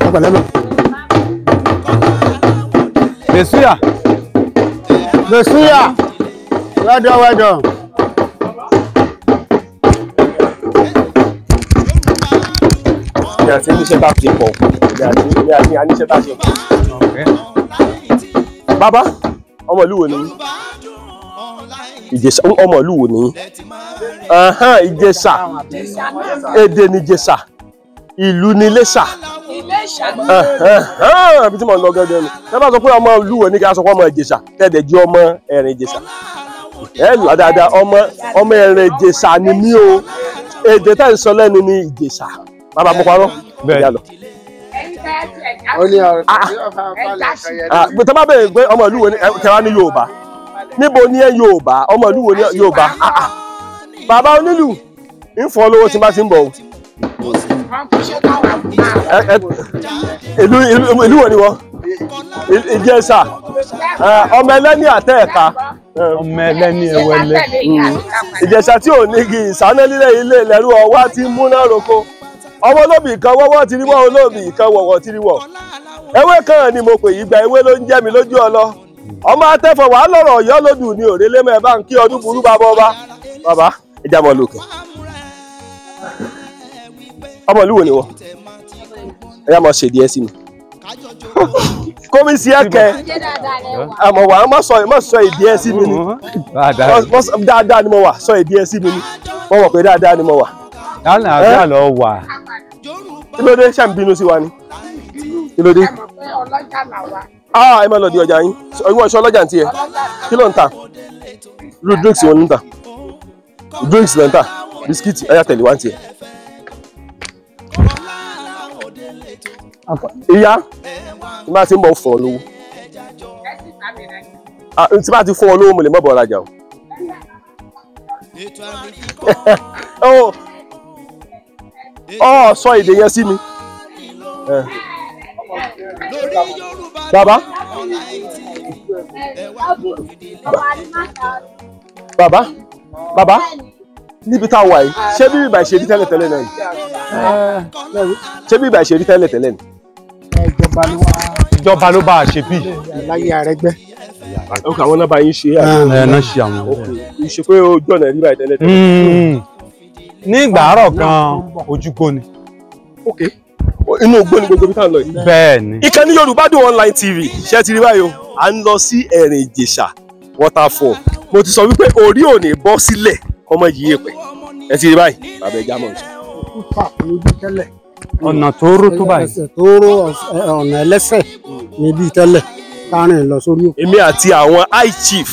[SPEAKER 2] Ẹ pẹ̀lẹ́ mọ̀.
[SPEAKER 4] Bẹ̀súyà.
[SPEAKER 2] Bẹ̀súyà. Well done, well done.
[SPEAKER 1] Ní àti níṣẹ́ tá a ti pọ̀ ní àti níṣẹ́ tá a ti pọ̀. Bàbá, ọmọ ìlú wo ni? Ìjẹ̀ṣà, ọmọ ìlú wo ni? Ìjẹ̀ṣà, èdè ni Ìjẹ̀ṣà, ìlú ni Iléṣà. Ibi tí mo lọ gẹ́gẹ́ ni. Ṣé bá sọ pé ọmọ ìlú wo ni kí a sọ pé ọmọ Ìjẹ̀ṣà, tẹ̀dẹ̀ jẹ́ ọmọ Ẹ̀rìn Ìjẹ̀ṣà. Ẹ là dáadáa, ọmọ Ẹ̀rìn Ìjẹ̀ṣà ni mí o. Èdè tá ń sọ lẹ́nu ni Ìjẹ̀ṣà. Bàbá mo parọ́. Bẹ́ẹ̀ lọ. Tó bá bẹ̀rẹ̀ pé ọmọ ìlú wo ni kẹwàá ní Yorùbá. Níbo ni ẹ Yorùbá? Ọmọ ìlú wo ni Yorùbá? Bàbá onílù ń fọ́ lówó tí n bá ti ń bọ̀ o. Ìlú wo ni wọ́n? Ìjẹ̀ṣà ọmọ ẹlẹ́ni àtẹ ẹ̀ka.
[SPEAKER 4] Ọmọ ẹlẹ́ni ẹwẹlẹ.
[SPEAKER 1] Ìjẹ̀ṣà tí ò ní igi ìsáná lílẹ̀ ilé ìlẹ̀rú ọwá tí ń múná roko. Ọmọ olóbì kan wọ́wọ́ ti rí wọ́, olóbì kan wọ̀wọ̀ ti rí wọ̀. Ewé kan ni mo pè yí gba ewé ló ń jẹ́ mi lójú ọlọ. Ọmọ atẹ́fọ̀ wàá lọ́rọ̀ ọ̀yọ́ lódù ní òrèlé mẹ́ bá ń kí ọdún burú bàbá ọba. Bàbá ẹ já mọ́ lókè. Ọmọ ìlú wo ni wọ? Ẹ yá mọ ṣèdí ẹ sí mi. Kómi sí ẹkẹ. Àmọ̀ wà á má sọ èdè ẹ sí mi ni. Dáadáa ni mo wà, sọ èdè ẹ sí mi ni. Mo mọ̀ pé dáadáa ni mo wà.
[SPEAKER 4] Dáadáa lọ wà.
[SPEAKER 1] Kí ló dé? Ṣé ń bínú sí wa ni? Kí ló dé? Ah, ẹ má lọ di ọjà yín. Ìwọ ìṣọ́ ọlọ́jà ń tiẹ̀. Kí ló ń tà? Irú drinks wo ló ń tà? Drinks ló ń tà. Bisikíìtì, ọ̀yá tẹ̀lé wá ń tiẹ̀. Ìyá, tí bá ti ń bọ̀ fún ọ lówó. Tí bá ti fún ọ lówó, mo lè má bọ̀ rajà o. Ọ sọ èdè yẹn sí mi. Bàbá. Bàbá. Bàbá. Níbi tá a wà yìí, ṣé bí ìbà ìṣèrí tẹ́lẹ̀ tẹ́lẹ̀ náà yìí? Ṣé bí ìbà ìṣèrí tẹ́lẹ̀ tẹ́lẹ̀ ni?
[SPEAKER 4] Ìjọba ló bá a ṣe bí.
[SPEAKER 2] Láyé Arẹ́gbẹ́.
[SPEAKER 1] Ok, àwọn náà bá yín ṣe é.
[SPEAKER 4] Ẹ náà ṣe àwọn.
[SPEAKER 1] Ìṣe pé ojú ọ̀nà rí báyìí tẹ́lẹ̀ tẹ́lẹ̀.
[SPEAKER 4] Ní ìgbà àárọ̀ gan-an, ojúgbó ni.
[SPEAKER 1] Ok, inú igbó ni gbogbo ibi tá à ń lọ yìí.
[SPEAKER 4] Bẹ́ẹ̀ ni.
[SPEAKER 1] Ìkànnì Yorùbá Dùn Online TV, ṣé ti rí báyìí o? À ń lọ sí Ẹ̀rìn Ìjẹ̀ṣà waterfall. Mo ti sọ wípé orí ò ní bọ́ sílẹ̀ ọmọ yìí èpè. Ẹ ti rí báyìí, bàbá ẹja mọ̀ nsọ.
[SPEAKER 4] Ọ̀nà tó ró tó báyìí.
[SPEAKER 2] Ẹsẹ̀ tó ró ọ̀nà ẹlẹ́sẹ̀ níbi tẹ́lẹ̀ kárìn lọ sórí òkè.
[SPEAKER 1] Èmi àti àwọn high chief,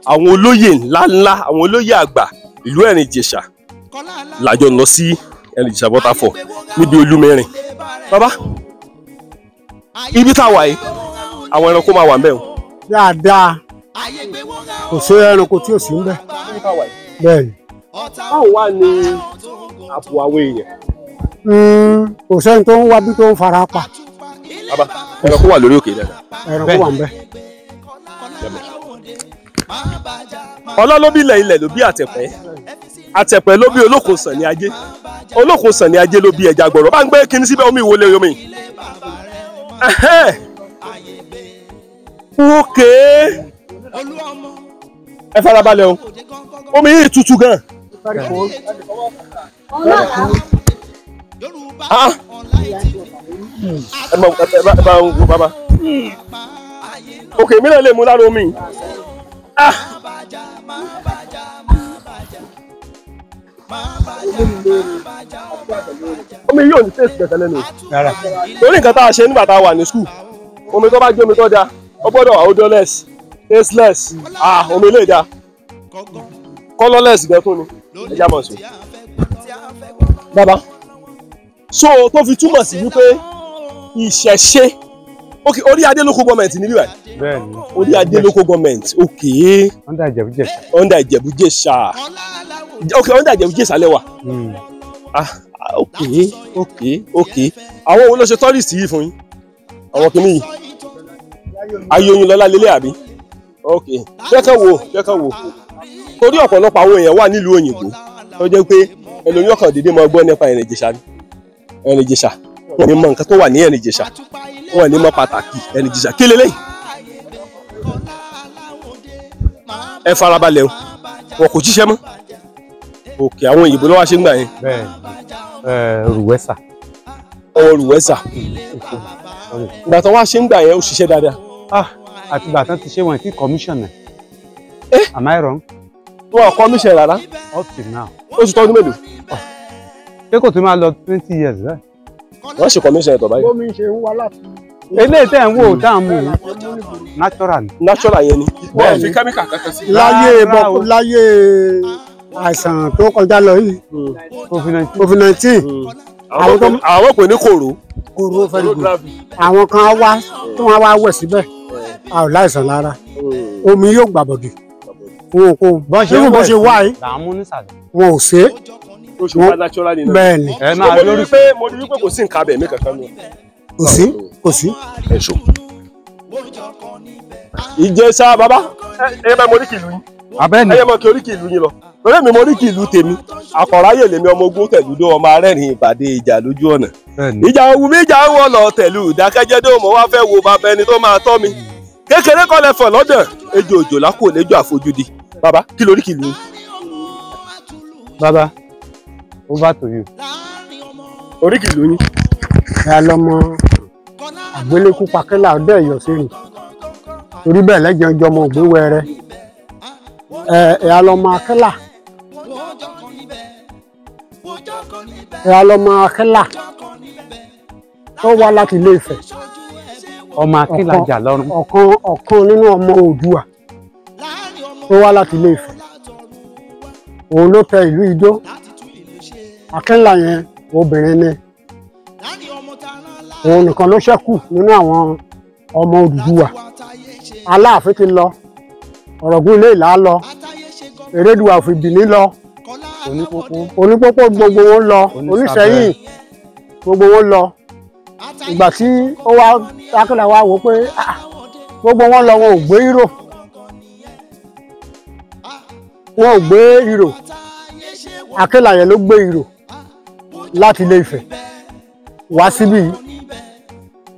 [SPEAKER 1] àwọn olóyè ńláńlá, àwọn olóyè àgbà ìlú Ẹ̀rìn Ìjẹ̀ṣà làjọ lọ sí Ẹ̀rìn Ìjẹ̀ṣà waterfall níbi Olúmẹ̀rin. Bàbá, ibi tá a wà yìí, àwọn ẹranko máa wà ńbẹ̀ o.
[SPEAKER 2] Dáadáa, kò sí ẹranko tí ò sí ńbẹ̀. Bẹ́ẹ̀ni.
[SPEAKER 1] Báwo wá ní àpò àwọn èèyàn?
[SPEAKER 2] Kò sẹ́ni tó ń wá bí tó ń fara pa.
[SPEAKER 1] Bàbá, ẹranko wà lórí òkè dáadáa.
[SPEAKER 2] Ẹranko wà ńbẹ̀.
[SPEAKER 1] Ọlá ló bí ilẹ̀, ilẹ̀ ló bí àtẹ̀pẹ́. Àtẹ̀pẹ́ ló bí Olókun Sànní Ajé. Olókun Sànní Ajé ló bí ẹja gbọ̀rọ̀. Bá ń gbé kinní síbẹ̀, omi ìwọlé omi. Ókè. Ẹ farabalẹ̀ o. Omi yìí tutù gan. Ẹ bá ń wo bàbá. Òkè mi náà lè mú lára omi. Omi yóò ní taste kẹ̀kẹ́ lẹ́nu. Torí nǹkan tá a ṣe nígbà tá a wà ní school, omi tó bá jẹ́ omi tó dáa, ó gbọ́dọ̀ wà odorless, tasteless. Omi lè dáa. Colorless gan tún ni. Ẹ já mọ̀ sí. Bàbá, so tó fi túmọ̀ sí wípé ìṣẹ̀ṣe, ok, orí adé local government níbí báyìí.
[SPEAKER 4] Bẹ́ẹ̀ni.
[SPEAKER 1] Orí adé local government, ok.
[SPEAKER 4] Under Ìjẹ̀bú-Jẹ̀ṣà.
[SPEAKER 1] Under Ìjẹ̀bú-Jẹ̀ṣà. Ok, under Ìjẹ̀bú-Jẹ̀ṣà lẹ́wà. Ok, ok, ok. Àwọn wo ló ṣe tourist yìí fún yín? Àwọn kìíní yìí. Ayé-Oyinlọ́lá lélẹ̀ àbí? Ok, kẹ́kẹ́ wo, kẹ́kẹ́ wo. Torí ọ̀pọ̀lọpọ̀ àwọn èèyàn wà nílùú òyìnbó tó jẹ́ pé ẹlòmíràn kan dédé máa gbọ́ nípa Ẹ̀rìn Ìjẹ̀ṣà ni. Ẹ̀rìn Ìjẹ̀ṣà, wọ́n ní mọ nǹkan tó wà ní Ẹ̀rìn Ìjẹ̀ṣà, wọ́n ní mọ pàtàkì Ẹ̀rìn Ìjẹ̀ṣà. Kí leléyìí? Ẹ farabalẹ̀ o, wọn kò jíṣẹ́ mọ́. Òkè àwọn òyìnbó ló wá ṣe ń gbà yẹn.
[SPEAKER 4] Bẹ́ẹ̀ni, Rùwẹ́sà.
[SPEAKER 1] Ọwọ́ Rùwẹ́sà. Ìgbà tó wá ṣe ń gbà yẹn ó ṣiṣẹ́ dáadáa.
[SPEAKER 4] Àti ìgbà tán ti ṣe wọn kí commission ẹ̀. Am I wrong?
[SPEAKER 1] Wọn ò commission rárá.
[SPEAKER 4] Up till now.
[SPEAKER 1] Ó ti tọ́dún mélòó?
[SPEAKER 4] Ṣé kò tún máa lọ 20 years báyìí?
[SPEAKER 1] Wọ́n ṣe commission ẹ̀tọ́ báyìí.
[SPEAKER 2] Bómi ṣe ń wá láti.
[SPEAKER 4] Eléyìí tẹ̀ ń wò tá à ń mú natural ni.
[SPEAKER 1] Natural yẹn ni.
[SPEAKER 4] Bẹ́ẹ̀ni.
[SPEAKER 1] Fi kẹ́míkà kankan sí.
[SPEAKER 2] Láyé láyé àìsàn tó kọjá lọ yìí. COVID-19.
[SPEAKER 1] Àwọn pè ní kòró.
[SPEAKER 2] Kòró very good. Àwọn kan wá tí wọ́n wá wẹ̀ síbẹ̀. A ò láìsàn lára. Omi yóò gbàbọ̀dì. Fún ohunkóhun.
[SPEAKER 4] Bọ́n
[SPEAKER 2] ṣe wá yìí.
[SPEAKER 4] Là ń mú nísàlẹ̀.
[SPEAKER 2] Wọn ò ṣe é.
[SPEAKER 1] Tó ṣe wá naturally náà.
[SPEAKER 2] Bẹ́ẹ̀ni.
[SPEAKER 4] Ẹ máa
[SPEAKER 1] lórí pé mo rí wípé kò sí nǹkan abẹ̀mí kankan nù.
[SPEAKER 2] Kò sí, kò sí.
[SPEAKER 1] Ẹ ṣó. Ìjẹ̀ṣà bàbá ẹ bá mo oríkì ìlú yín.
[SPEAKER 4] Abẹ́ni.
[SPEAKER 1] Ẹ yẹ mọ kí oríkì ìlú yín lọ. Torí mi mo oríkì ìlú tèmi. Àkọ̀ráyè lèmi ọmọ ogun tẹ̀lúdó ọmọ arẹ́rìn ìbàdí ìjà lójú ọ̀nà. Ìjà ogun mi ìjà wọ̀ lọ tẹ̀lú ìdákẹ́jẹ́dó mo wá fẹ́ wo bàbá ẹni tó máa tọ́ mi. Kékeré kọ́ lẹ fọ̀ lọ́dọ̀ ejò òjò lákò lẹ́jọ́ àfojúdi. Bàbá kí lóríkì ìlú yín?
[SPEAKER 4] Bàbá, over to you.
[SPEAKER 1] Oríkì ìlú yín.
[SPEAKER 2] Ẹ lọmọ àgbélékú pakẹ́là ọdẹ ẹ̀yọ̀ sẹ́rìn torí bẹ́ẹ̀ lẹ́jọ́ jọmọ ògbé wẹrẹ. Ẹ lọmọ akẹ́là, ẹ lọmọ akẹ́là tó wá láti Ilé Ifẹ̀.
[SPEAKER 4] Ọmọ akílajà lọ́rùn.
[SPEAKER 2] Ọ̀kan nínú ọmọ Oòduà tó wá láti Ilé Ifẹ̀, òun ló tẹ ìlú Idó. Akẹ́là yẹn obìnrin ni, òun nìkan ló ṣẹ́kù nínú àwọn ọmọ Odùduwà. Aláàfin ti lọ, Ọ̀ràngún Ilé Ìlá lọ, Erédùà òfin Bìní lọ, Onípópó gbogbo wọn lọ, Oníṣẹ́yìn gbogbo wọn lọ. Ìgbà tí ó wá Akẹ́là wá wò pé gbogbo wọn lọ, wọn ò gbé ìró, wọn ò gbé ìró. Akẹ́là yẹn ló gbé ìró láti Ilé Ifẹ̀ wá síbí,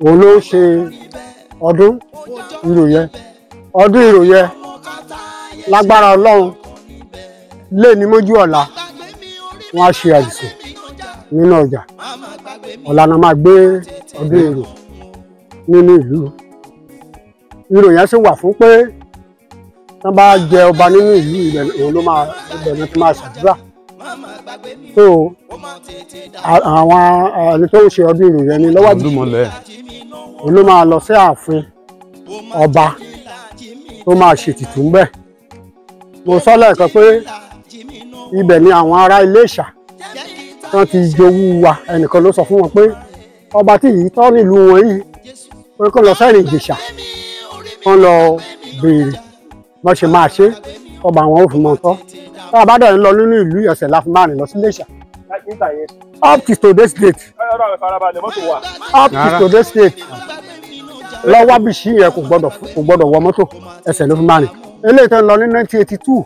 [SPEAKER 2] òun ló ṣe ọdún ìró yẹn. Ọdún ìró yẹn lágbára Ọlọ́run lé ní mójú ọ̀la wọn á ṣe àìsàn nínú ọjà. Ọ̀la náà máa gbé ọdún ìró nínú ìlú. Ìró yẹn sì wà fún pé wọ́n bá jẹ ọba nínú ìlú ibẹ̀, òun ló máa ibẹ̀ náà ti máa ṣàdúrà. So àwọn ẹni tó ń ṣe ọdún ìró yẹn ni lọ́wọ́ òun ló máa lọ sí ààfin ọba tó máa ṣètìtù ń bẹ̀. Mo sọ lẹ́ẹ̀kan pé ibẹ̀ ni àwọn ará Iléṣà tán ti jowú wa. Ẹnìkan ló sọ fún wọn pé ọba tí yìí tọ́ nílùú wọn yìí pé kó lọ sẹ́rìn Ìjẹ̀ṣà, kó lọ béèrè bọ́n ṣe máa ṣe, ọba àwọn ò fi mọ̀ tọ́. Tá a bá dẹ̀ ń lọ nínú ìlú ẹsẹ̀ la fi máa rìn lọ sí Iléṣà. Up to today's date, up to today's date, lọ́wọ́ bí sí yẹn kò gbọ́dọ̀ wọ mọ́tò, ẹsẹ̀ ló fi máa rìn. Eléyìí tó ń lọ ní 1982,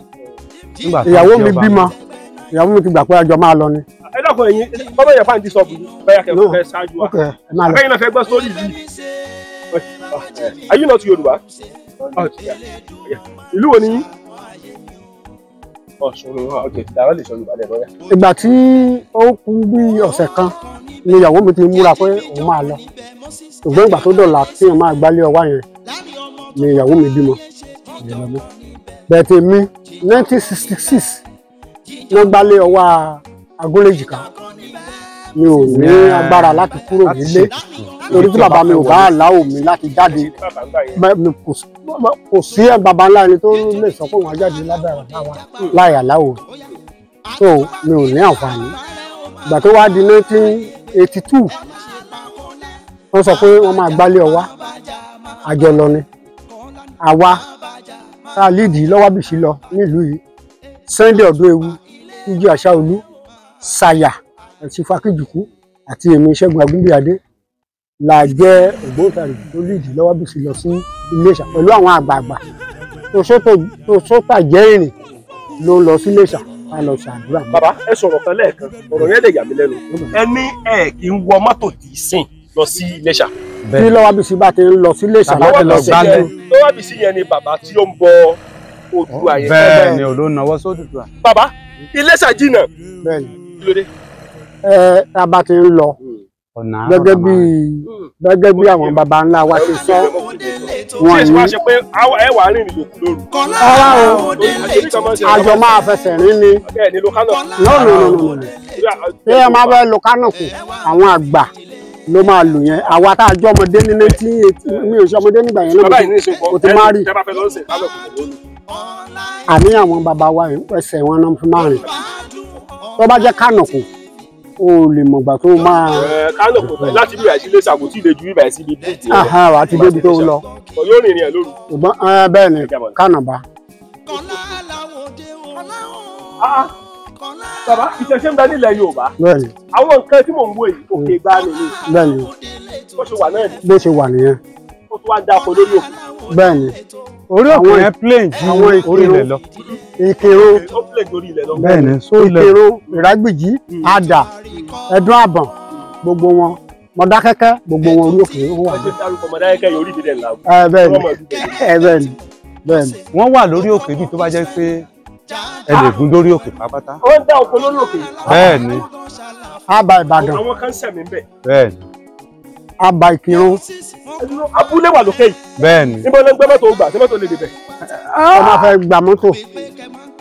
[SPEAKER 2] ìyàwó mi bímọ, ìyàwó mi ti gbà pé àjọ máa lọ ni.
[SPEAKER 1] Ẹ dákun ẹ̀yin bọ́bá yẹn fáǹdì sọ̀bù bẹ́ẹ̀ kẹ́ fẹ́ ṣáájú wa. Abẹ́yìn náà fẹ́ gbọ́ sórí ìlú. Are you not Yorùbá? Ìlú wo ni yín? Ọ̀ṣun ni wọ́n, ok, dàrọ́ lè sọ Yorùbá lẹ́nu ọ̀yà.
[SPEAKER 2] Ìgbà tí ó kú bí ọ̀sẹ̀ kan ni ìyàwó mi ti múra pé òun máa lọ. Ṣùgbọ́n ìgbà tó dọ̀la tí wọ́n máa gbálé ọwá yẹn ni ìyàwó mi bímọ. Bẹ̀ẹ̀ tèmi 1966 ló gbálé ọwá Agúnléjìká. Mi ò ní agbára láti kúrò nílé torí tí bàbá mi ò bá àláwò mi láti jáde. Kò sí bàbá ńlá ẹni tó lè sọ pé òun á jáde lábẹ́ bàbá wa láì àláwò. So mi ò ní àǹfààní. Ìgbà tó wá di 1982 wọ́n sọ pé wọ́n máa gbálé ọwá, àjọ lọ ni. Àwa tá a lídìí lọ́wọ́ bìsí lọ nílùú yìí, Sunday Ọdúnewu, Túnjí Àṣàolú, Ṣàyà àti Fákíjùkú àti èmi Ṣẹ́gun Agúnbíadé la jẹ́ ògbóǹtarìgì tó lídìí lọ́wọ́ bìsí lọ sí Iléṣà pẹ̀lú àwọn àgbààgbà. Tó sótà jẹ́ ìrìn ló ń lọ sí Iléṣà ká lọ ṣàdúrà.
[SPEAKER 1] Bàbá ẹ sọ̀rọ̀ kan lẹ́ẹ̀kan, ọ̀rọ̀ yẹn lè yà mí lẹ́nu. Ẹ ní ẹ kì í wọ mọ́tò tí ì sìn lọ sí Iléṣà.
[SPEAKER 2] Tí lọ́wọ́ bìsí bá ti ń lọ sí Iléṣà láti lọ gbálé.
[SPEAKER 1] Lọ́wọ́ bìsí yẹn ni bàbá tí ó ń bọ Oòduà yẹn.
[SPEAKER 4] Bẹ́ẹ̀ ni olóńnáwó sódùdùà.
[SPEAKER 1] Bàbá Iléṣà jìnnà.
[SPEAKER 2] Bẹ́ẹ̀ ni.
[SPEAKER 1] Kí ló dé?
[SPEAKER 2] Ẹ tá a bá ti ń lọ gẹ́gẹ́ bí àwọn baba ńlá wa ṣe sọ
[SPEAKER 1] wọn ní. Ṣé pé ẹ wà rìn ìyókù lóru?
[SPEAKER 2] Rárá o, àjọ máa fẹsẹ̀ rìn ni. No no no no no. Ṣé ẹ máa fẹ́ lo Kánò kù? Àwọn àgbà ló máa lò yẹn. Àwa tá a jọ ọmọdé ní 1980, mi ò ṣe ọmọdé nígbà yẹn náà, mo ti má rí. Àní àwọn baba wa ẹsẹ̀ wọn náà fi máa rìn. Tó bá jẹ́ Kánò kù, o lè mọ̀gbà tó máa.
[SPEAKER 1] Kánò kò tẹ̀ láti bíbà sí Iléṣà kò tí ì lè ju bíbà sí ibi bíríìjì.
[SPEAKER 2] Wà á ti débi tó ń lọ.
[SPEAKER 1] Yóò rìnrìn ẹ̀ lóru.
[SPEAKER 2] Ṣùgbọ́n bẹ́ẹ̀ ni Kánò bá.
[SPEAKER 1] Bàbá ìṣẹ̀ṣe ń bẹ nílẹ̀ Yorùbá.
[SPEAKER 2] Bẹ́ẹ̀ni.
[SPEAKER 1] Àwọn nǹkan tí mò ń wò yìí òkè gbá mi ni.
[SPEAKER 2] Bẹ́ẹ̀ni.
[SPEAKER 1] Bó ṣe wà náà ni.
[SPEAKER 2] Bó ṣe wà nìyẹn.
[SPEAKER 1] Ó tún wá ń dáko lórí òkè.
[SPEAKER 2] Bẹ́ẹ̀ ni.
[SPEAKER 4] Orí òkè yẹn plain ju orí ilẹ̀ lọ.
[SPEAKER 2] Ìkìrun.
[SPEAKER 1] Ó plain ju orí ilẹ̀ lọ.
[SPEAKER 4] Bẹ́ẹ̀ ni, sórí ilẹ̀.
[SPEAKER 2] Ìkìrun, Ìrágbìjí, Àdà, Ẹdún Àbọ̀n, gbogbo wọn. Mọdákẹ́kẹ́, gbogbo wọn orí òkè ó wà.
[SPEAKER 1] Ọjọ́ dárúkọ Mọdákẹ́kẹ́ yìí orí ìdílé ńlá.
[SPEAKER 2] Bẹ́ẹ̀ ni, bẹ́ẹ̀ ni, bẹ́ẹ̀ ni.
[SPEAKER 4] Wọ́n wà lórí òkè bíi tó bá jẹ́ pé ẹ lè gún lórí òkè pátápátá.
[SPEAKER 1] Ó ń dá oko lórí òkè.
[SPEAKER 4] Bẹ́ẹ̀ ni.
[SPEAKER 2] Àbá Ìbàdàn.
[SPEAKER 1] Àwọn kan ń sẹ̀mí ńbẹ̀.
[SPEAKER 4] Bẹ́ẹ̀ ni.
[SPEAKER 2] Àbá Ìkìrun.
[SPEAKER 1] Abúlé wà lókè yìí.
[SPEAKER 4] Bẹ́ẹ̀ ni.
[SPEAKER 1] Níbo ló ń gbé mọ́tò gbà? Ṣé mọ́tò lè débẹ̀?
[SPEAKER 2] Wọ́n máa fẹ́ gba mọ́tò,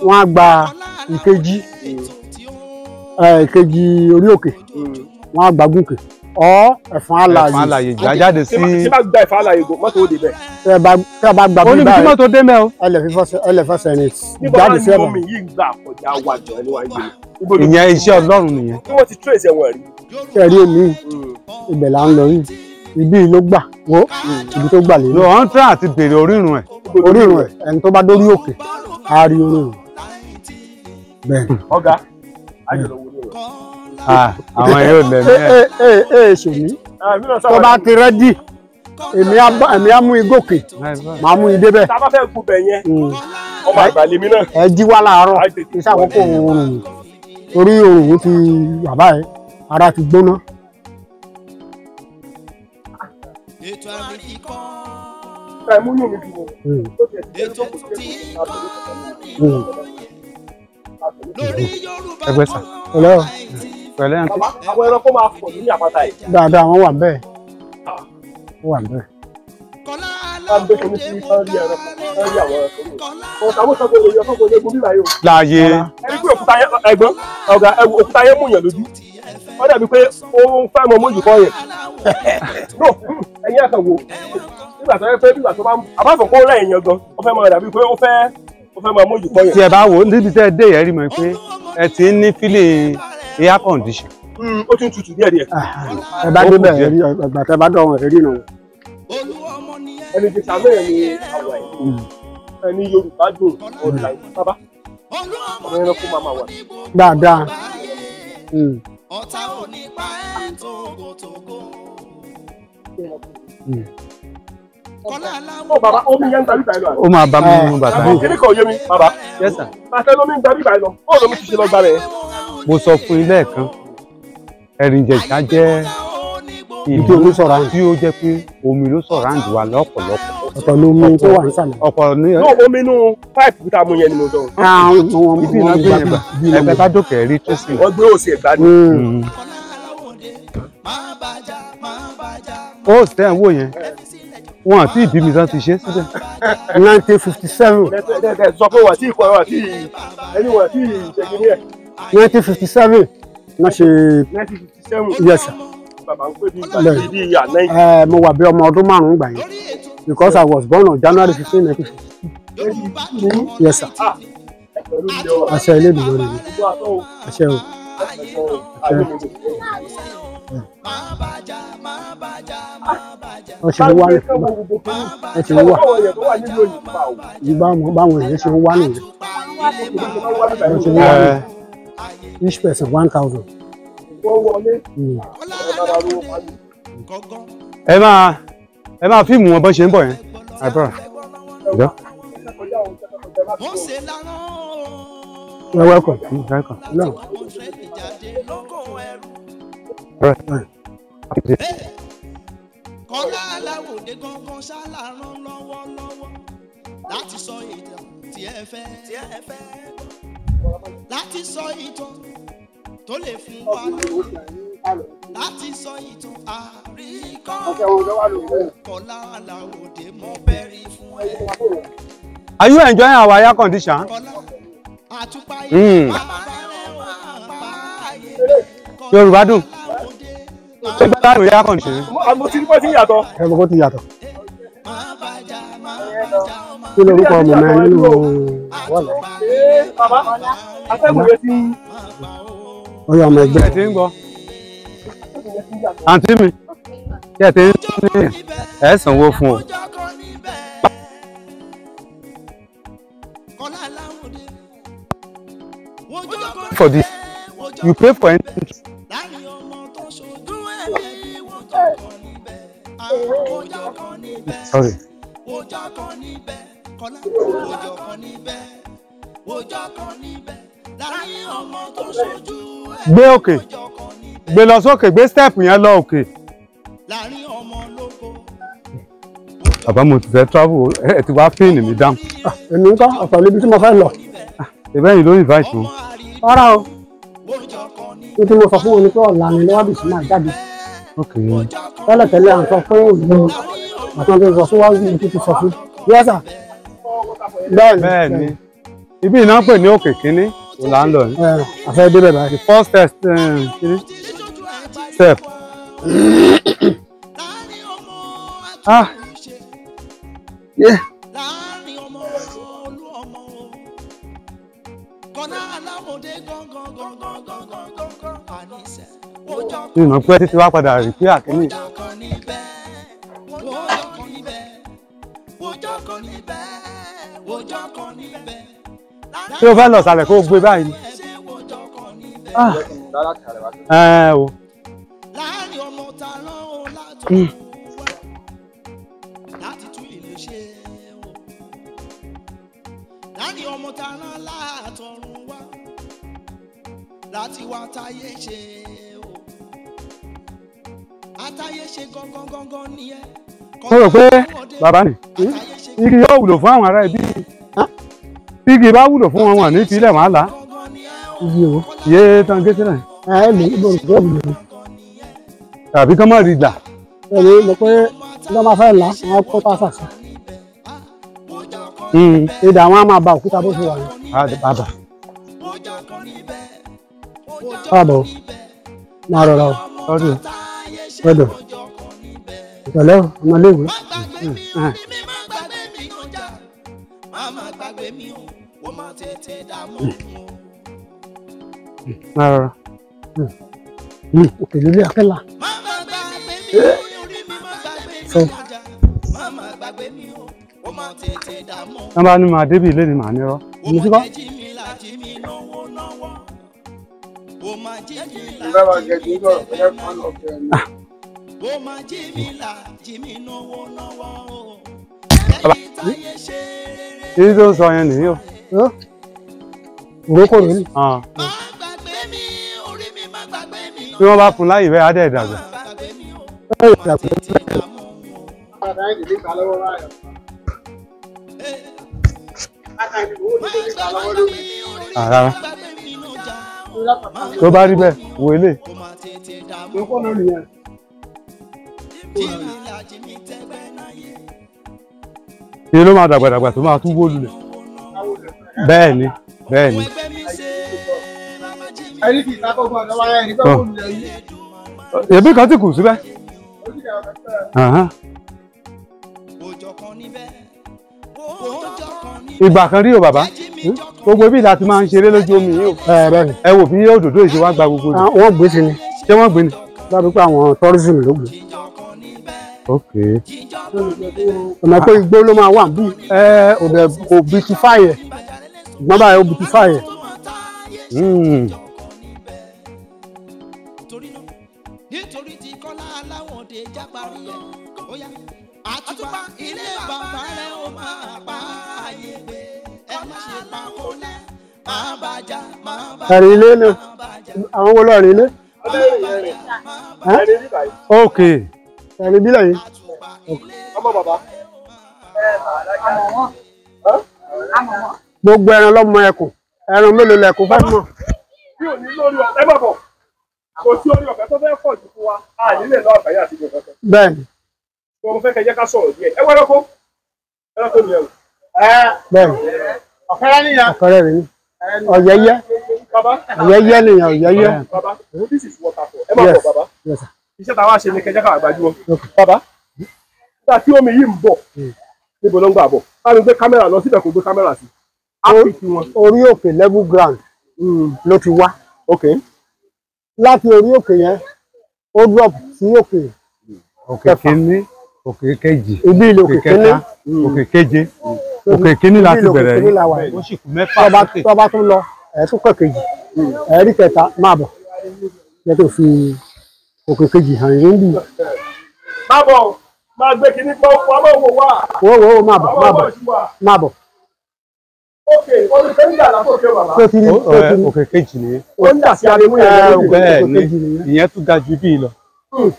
[SPEAKER 2] wọ́n á gba ìkejì, ìkejì orí òkè, wọ́n á gba gòkè. Ọ Ẹ̀fọ̀n Alààyè.
[SPEAKER 4] Ẹ̀fọ̀n Alààyè jáde sí.
[SPEAKER 1] Tí bá gba Ẹ̀fọ̀n Alààyè gò, mọ́tò ó débẹ̀.
[SPEAKER 2] Tẹ́ ẹ bá gba bí báyìí.
[SPEAKER 4] Ó níbi tí mọ́tò dé mẹ́ o.
[SPEAKER 2] Ẹ lè fẹsẹ̀ rìn jáde sí
[SPEAKER 1] Níbo
[SPEAKER 2] ẹ̀bà.
[SPEAKER 1] wá ní omi yìí gbà kọjá wà jọ ẹni wá ń gbé.
[SPEAKER 4] Ìyẹn iṣẹ́ Ọlọ́run nìyẹn.
[SPEAKER 1] Bí wọ́n ti trace ẹ̀wọ̀n rí.
[SPEAKER 2] Ṣé ẹ rí omi ibẹ̀ là ń lọ yìí. Ibi ló gbà wo ibi tó gbà lé.
[SPEAKER 4] Lọ ń tún àti bèrè orírun ẹ̀.
[SPEAKER 2] Orírun ẹ̀, ẹni tó bá dórí òkè á rí orírun. Bẹ́ẹ̀.
[SPEAKER 1] Ọ̀gá, àjọ̀dọ̀ wo ni rẹ̀?
[SPEAKER 4] Àwọn yóò lẹ̀ mí ẹ̀.
[SPEAKER 2] Ee ṣòní. Tó bá ti rẹ́dì, èmi á mú igòkè, màá mú idé bẹ́ẹ̀.
[SPEAKER 1] Tá a bá fẹ́ gun bẹ̀ yẹn, ọmọ àgbà lèmi náà.
[SPEAKER 2] Ẹ jí wá láàárọ̀, iṣẹ́ àkókò oòrùn. Torí oòrùn ti wà báyìí, ara ti gbóná.
[SPEAKER 4] Ẹgbẹ́ sà.
[SPEAKER 2] Hello.
[SPEAKER 4] Pẹ̀lẹ́ àǹtí.
[SPEAKER 1] Àwọn ẹranko máa pọ̀ ní àpáta yìí.
[SPEAKER 2] Dáadáa, wọ́n wà bẹ́ẹ̀. Wọ́n wà bẹ́ẹ̀.
[SPEAKER 4] Láàyè.
[SPEAKER 1] Ẹni pé òkúta yẹn ẹ̀gbọ́n ọ̀gá òkúta yẹn mú yàn lójú. Ó dàbí pé ó ń fẹ́ mọ mójú kọ́ yẹn. No, ẹ̀yin àkàn wo. Nígbà tó yẹ pé nígbà tó bá ń àbáfọ̀ kó rẹ̀ èèyàn gan, ó fẹ́ mọ dàbí pé ó fẹ́ mọ mójú kọ́ yẹn.
[SPEAKER 4] Tí ẹ bá wò ó níbi tẹ́ ẹ dé yẹn rí mọ̀ pé ẹ ti ń ní feeling air condition.
[SPEAKER 1] Ó tún tutù díẹ̀ díẹ̀.
[SPEAKER 2] Ẹ bá débẹ̀ ẹ rí ọgbà tẹ bá dọ̀wọ̀n ẹ rí nà.
[SPEAKER 1] Ẹni tí sàmúlẹ̀ ni àwọ̀ ẹ̀. Ẹni Yorùbá dùn ọ̀la bàbá. Ọmọ ẹranko máa ma wà.
[SPEAKER 2] Dáadáa.
[SPEAKER 1] Ó bàbá omi yẹn ń gba bíbá yìí lọ.
[SPEAKER 4] Ó máa bá mi nínú bàtà yìí.
[SPEAKER 1] Kíní kan ò yé mi bàbá.
[SPEAKER 4] Yes sir.
[SPEAKER 1] Bàtà lómi ń gba bíbá yìí lọ. Ó lómi ti ṣe lọ gbá rẹ̀.
[SPEAKER 4] Mo sọ fún yín lẹ́ẹ̀kan, Ẹ̀rìn-Ìjẹ̀ṣà jẹ́
[SPEAKER 2] ìlú
[SPEAKER 4] tí ó jẹ́ pé omi ló surround wa lọ́pọ̀lọpọ̀.
[SPEAKER 2] Ọ̀tọ̀ lómi tó wà nísàlẹ̀.
[SPEAKER 4] Ọ̀pọ̀ ní.
[SPEAKER 1] Náà omi inú páìpù tá a mú yẹn ni mo sọ.
[SPEAKER 4] Ibi iná gbé yẹn gbà ẹgbẹ́ bá dókè rí tó sì.
[SPEAKER 1] Wọ́n gbé òsì ẹ̀gbá ni.
[SPEAKER 4] Ó tẹ̀ ń wò yẹn, wọn àti ìbí mi tán ti ṣe síbẹ̀.
[SPEAKER 2] 1957.
[SPEAKER 1] Dẹ́dẹ́ sọ pé wà tí ìkọ́ wà tí ẹni wà tí ìṣègùn ẹ̀.
[SPEAKER 2] 1957 náà ṣe.
[SPEAKER 1] 1957.
[SPEAKER 2] Yes sir.
[SPEAKER 1] Bàbá ń pè bí ìgbà bí ìyá náà.
[SPEAKER 2] Mo wà bí ọmọ ọdún márùn-ún gbà yẹn because I was born on January 15, 1950. Yes sir. Àṣẹ ilé ìdìbò rẹ̀ ni. Àṣẹ o. Wọ́n ṣe ń wá ẹ ṣe ń wá báwọn èèyàn ṣe ń wá nìyẹn. Wọ́n ṣe ń wá nìyẹn. Each person 1,000.
[SPEAKER 4] Ẹ máa fíìmù wọn bọ́n ṣe ń bọ̀ yẹn. Àbúrò.
[SPEAKER 2] You're welcome.
[SPEAKER 4] Welcome.
[SPEAKER 2] No.
[SPEAKER 7] Kọ́lá Aláwòdé gangan ṣàlàrán lọ́wọ́lọ́wọ́ láti sọ ìtàn tí ẹ fẹ́ láti sọ ìtàn tó lè fún wa láti sọ ìtàn àríkọ́. Kọ́lá Aláwòdé mo bẹ̀rí fún ẹ.
[SPEAKER 4] Are you enjoying our air condition? Yorùbá dùn. Ṣé gbádùn air condition?
[SPEAKER 1] Mo ti rí bó ti ń yàtọ̀.
[SPEAKER 2] Ẹ bọ́ ti yàtọ̀. Kí lorúkọ ọmọ mi nínú wọ́ọ̀lù?
[SPEAKER 1] Bàbá, atẹ́gùn yẹn ti ń.
[SPEAKER 2] Ọyọ ọmọ ẹgbẹ́.
[SPEAKER 4] Ẹ ti ń gbọ́. Àǹtí mi, ṣé ẹ ti ń ní ẹ sanwó fún o? For this, you pay for anything. Sorry. Gbé òkè, gbé lọ sókè, gbé step yẹn lọ òkè. Bàbá mo ti fẹ́ travel, ẹ ti wá píìnì mi dáhùn.
[SPEAKER 2] Èmi ń kọ́ ọ̀pọ̀ níbi tí mo fẹ́ lọ.
[SPEAKER 4] Ìbẹ́ yìí ló invite wọn.
[SPEAKER 2] Rárá o, ní tí mo sọ fún wọn ni pé ọ̀la ni lọ́wọ́ máa jáde. Tẹ́lẹ̀tẹ́lẹ̀ à ń sọ pé òní àti wọn ti sọ fún wájú ní títí sọ fún. Yes sir.
[SPEAKER 4] Bẹ́ẹ̀ni, ibi iná pè ní òkè kínní tó là ń lọ yìí.
[SPEAKER 2] Àfẹ́ débẹ̀ báyìí.
[SPEAKER 4] The first test step. Ah. Yeah. Ìmọ̀ pé títí wá padà rí pé àkíní. Ṣé o fẹ́ lọ sàlẹ̀ kó o gbé báyìí ni? Ẹ o.
[SPEAKER 7] Láti wá táyé ṣe o, àtàyè ṣe gangan gangan nìyẹn.
[SPEAKER 4] Mo rò pé bàbá mi, igi yóò wúlò fún àwọn ará ibi. Igi bá wúlò fún wọn wọn ní ìpínlẹ̀ wọn á là.
[SPEAKER 2] Igi o.
[SPEAKER 4] Iye tán gé sílẹ̀.
[SPEAKER 2] Ẹ lè ibo rò pé òwúlò.
[SPEAKER 4] Tàbí kán mọ̀ rí gbà.
[SPEAKER 2] Ẹ lè mọ̀ pé lọ́ máa fẹ́ là wọn kó tá a sàṣà. Ìdá wọn á máa ba òkúta bó ṣe wà ní.
[SPEAKER 4] Bàbá.
[SPEAKER 2] Káàbọ̀, máa rọra o. Gbọ́dọ̀. Ìtọ̀lẹ́ ọmọléèwé.
[SPEAKER 4] Máa rọra.
[SPEAKER 2] Òkè lílé akẹ́là. Sọ.
[SPEAKER 4] Wọ́n bá ní máa débi ilé ni màá nírọ́.
[SPEAKER 2] Èmi sí kọ́.
[SPEAKER 4] Èyí tó ń sọ yẹn nìyí o.
[SPEAKER 2] Òrókò rẹ̀ ni.
[SPEAKER 4] Bí wọ́n bá fún láyè bẹ́ẹ̀ á dẹ̀ dàgbà. Rárá. Tó bá rí bẹ́ẹ̀ wo ilé. Ṣé ló máa dàgbàdàgbà tó máa tún wó lulẹ̀? Bẹ́ẹ̀ ni, bẹ́ẹ̀ ni. Èbí kan ti kù síbẹ̀. Ìgbà kan rí o bàbá, gbogbo ibi láti máa ń ṣeré lójú omi yìí o. Ẹ wò bí òdòdó ìṣe wá gba gbogbo rẹ̀.
[SPEAKER 2] Wọ́n gbé sí ni.
[SPEAKER 4] Ṣé wọ́n gbé ni?
[SPEAKER 2] Lábẹ́ pé àwọn tourism ló gbé.
[SPEAKER 4] Ok.
[SPEAKER 2] Ọmọ pé igbó ló máa wà bí kò beautify ẹ̀. Ṣùgbọ́n báyìí ó beautify ẹ̀.
[SPEAKER 7] Nítorí tí Kọ́lá Aláwọ̀dé jáparí ẹ̀, ó yá. Àtùpà ilé bàbá rẹ̀ ó máa pa ààyè gbé. Ẹ má ṣe pa kólẹ̀, máa bàjá, máa bàjá.
[SPEAKER 2] Ẹ̀rìn ilé náà, àwọn wo lọ́ọ̀rìn ilé?
[SPEAKER 4] Ok.
[SPEAKER 2] Ẹ̀rìn bílẹ̀ yìí.
[SPEAKER 1] Ọmọ bàbá.
[SPEAKER 2] Gbogbo ẹran lọ́mọ ẹkùn, ẹran mélòó lẹkùn fẹ́ mọ̀?
[SPEAKER 1] Bí ò ní lórí ọ̀fẹ́ bọ̀ bọ̀, kò sí orí ọ̀fẹ́ tó fẹ́ pọ̀ jù fún wa, a nílè lọ àgbáyé àti ìjọba kan.
[SPEAKER 2] Bẹ́ẹ̀ni.
[SPEAKER 1] Mo fẹ́ kẹ́ jẹ́ ká sọ̀rọ̀ díẹ̀. Ẹ wá ẹranko, ẹranko nìyẹn o.
[SPEAKER 2] Bẹ́ẹ̀ni.
[SPEAKER 1] Ọ̀kẹ́rẹ́ nìyẹn.
[SPEAKER 2] Ọ̀kẹ́rẹ́ rẹ̀ ni. Ọ̀yẹ́yẹ́.
[SPEAKER 1] Bàbá.
[SPEAKER 2] Ọ̀yẹ́yẹ́ nìyẹn, ọ̀yẹ́yẹ́.
[SPEAKER 1] Bàbá, this is waterfall. Ẹ má bọ̀ bàbá.
[SPEAKER 2] Yes sir.
[SPEAKER 1] Iṣẹ́ tá a wá ṣe ni kẹjá ká gbajúmọ̀. Bàbá, nígbà tí omi yìí ń bọ̀, níbo ló ń gbà bọ̀? Bá mi gbé kámẹ́rà lọ síbẹ̀ kó gbé kámẹ́rà sí.
[SPEAKER 2] Orí òkè level ground ló ti wá. Láti orí òkè yẹn, ó drop sí òkè.
[SPEAKER 4] Òkè kínní, òkè kejì,
[SPEAKER 2] ibi ilé òkè kínní,
[SPEAKER 4] òkè keje, òkè kínní láti bẹ̀rẹ̀ yìí. Ó sì kù mẹ́fà sókè.
[SPEAKER 2] Tó bá tún lọ, ẹ̀ tún kọ̀ kejì, ẹ̀rí kẹta máa bọ̀. Jẹ́ kí n fi òkè kejì hàn yín bí.
[SPEAKER 1] Má bọ̀. Máa gbé kinní pọ́ wá máa wò wá.
[SPEAKER 2] Wo wo máa bọ̀ máa bọ̀ máa bọ̀.
[SPEAKER 1] Ókè olùkọ́ ń dà látòkè bàbá.
[SPEAKER 2] Tó ti rí tó ti rí.
[SPEAKER 4] Òkè kejì nìyẹn.
[SPEAKER 1] Ó ń dà sí arewé yẹn.
[SPEAKER 4] Bẹ́ẹ̀ ni ìyẹn tún ga ju bí lọ.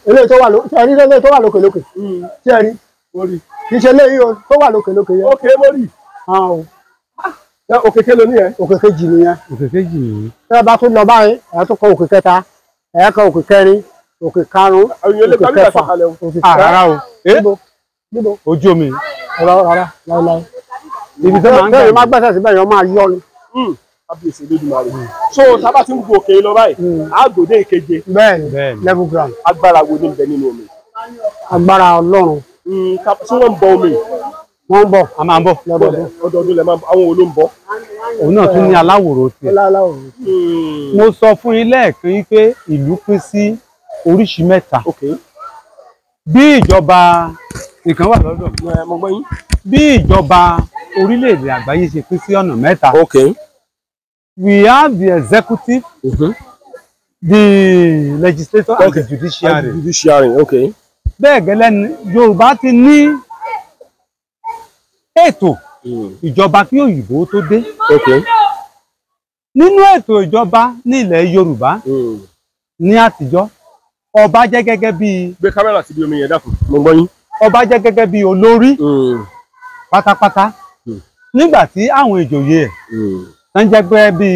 [SPEAKER 2] Eléyìí tó wà lókè ṣe rí eléyìí tó wà lókè lókè. Ṣé ẹ rí? Kì í ṣe eléyìí o tó wà lókè lókè yẹn.
[SPEAKER 1] Ókè mo rí. Òkè kélé ni yẹn.
[SPEAKER 2] Òkè kejì nìyẹn.
[SPEAKER 4] Òkè kejì nìyẹn.
[SPEAKER 2] Tí ẹ bá tún lọ báyìí, ẹ tún kọ òkè kẹta, ẹ kọ òkè kẹrin, òkè karùn-ún, òkè kẹfà, òkè
[SPEAKER 4] Rárá o.
[SPEAKER 2] Níbo?
[SPEAKER 4] Ojú omi.
[SPEAKER 2] Rárá rárá láéláé.
[SPEAKER 4] Ibi tó máa ń gbà.
[SPEAKER 2] Bẹ́ẹ̀ ni má gbẹ́sẹ̀ síbẹ̀ yẹn máa yọ ni.
[SPEAKER 1] Kábíyèsí Olódùmarè. So tábà tí ń gun òkè lọ báyìí, àgòdè ìkeje.
[SPEAKER 2] Bẹ́ẹ̀ni, level ground.
[SPEAKER 1] Agbára wo ni ń bẹ nínú omi?
[SPEAKER 2] Agbára Ọlọ́run.
[SPEAKER 1] Tí wọ́n ń bọ omi.
[SPEAKER 2] Wọ́n ń bọ̀.
[SPEAKER 4] A máa ń bọ̀.
[SPEAKER 2] Lọ́dọọdún.
[SPEAKER 1] Ọdọọdún lẹ máa ń bọ̀. Àwọn wo ló ń bọ̀?
[SPEAKER 4] Òun náà tún ní aláwòrò tiẹ̀. Mo sọ fún yín lẹ́ẹ̀kan yín pé ìlú pín sí oríṣi mẹ́ta. Bí ìjọba ìkan wà lọ́dọ̀. Bí ìjọba orílẹ̀-èdè àgbáyé ṣe pín sí ọ̀nà mẹ́ta. We have the executive, the legislator and the judiciary.
[SPEAKER 1] And the judiciary, okay.
[SPEAKER 4] Bẹ́ẹ̀ gẹ́lẹ́ ni Yorùbá ti ní ètò ìjọba kí òyìnbó tó dé. Nínú ètò ìjọba ní ilẹ̀ Yorùbá ní àtijọ́, ọba jẹ́ gẹ́gẹ́ bí.
[SPEAKER 1] Gbé kámẹ́rà síbi omi yẹn dákun, mo gbọ́ yín.
[SPEAKER 4] Ọba jẹ́ gẹ́gẹ́ bí olórí pátápátá. Nígbà tí àwọn ìjòyè ẹ̀ tán jẹ́ gẹ́gẹ́ bí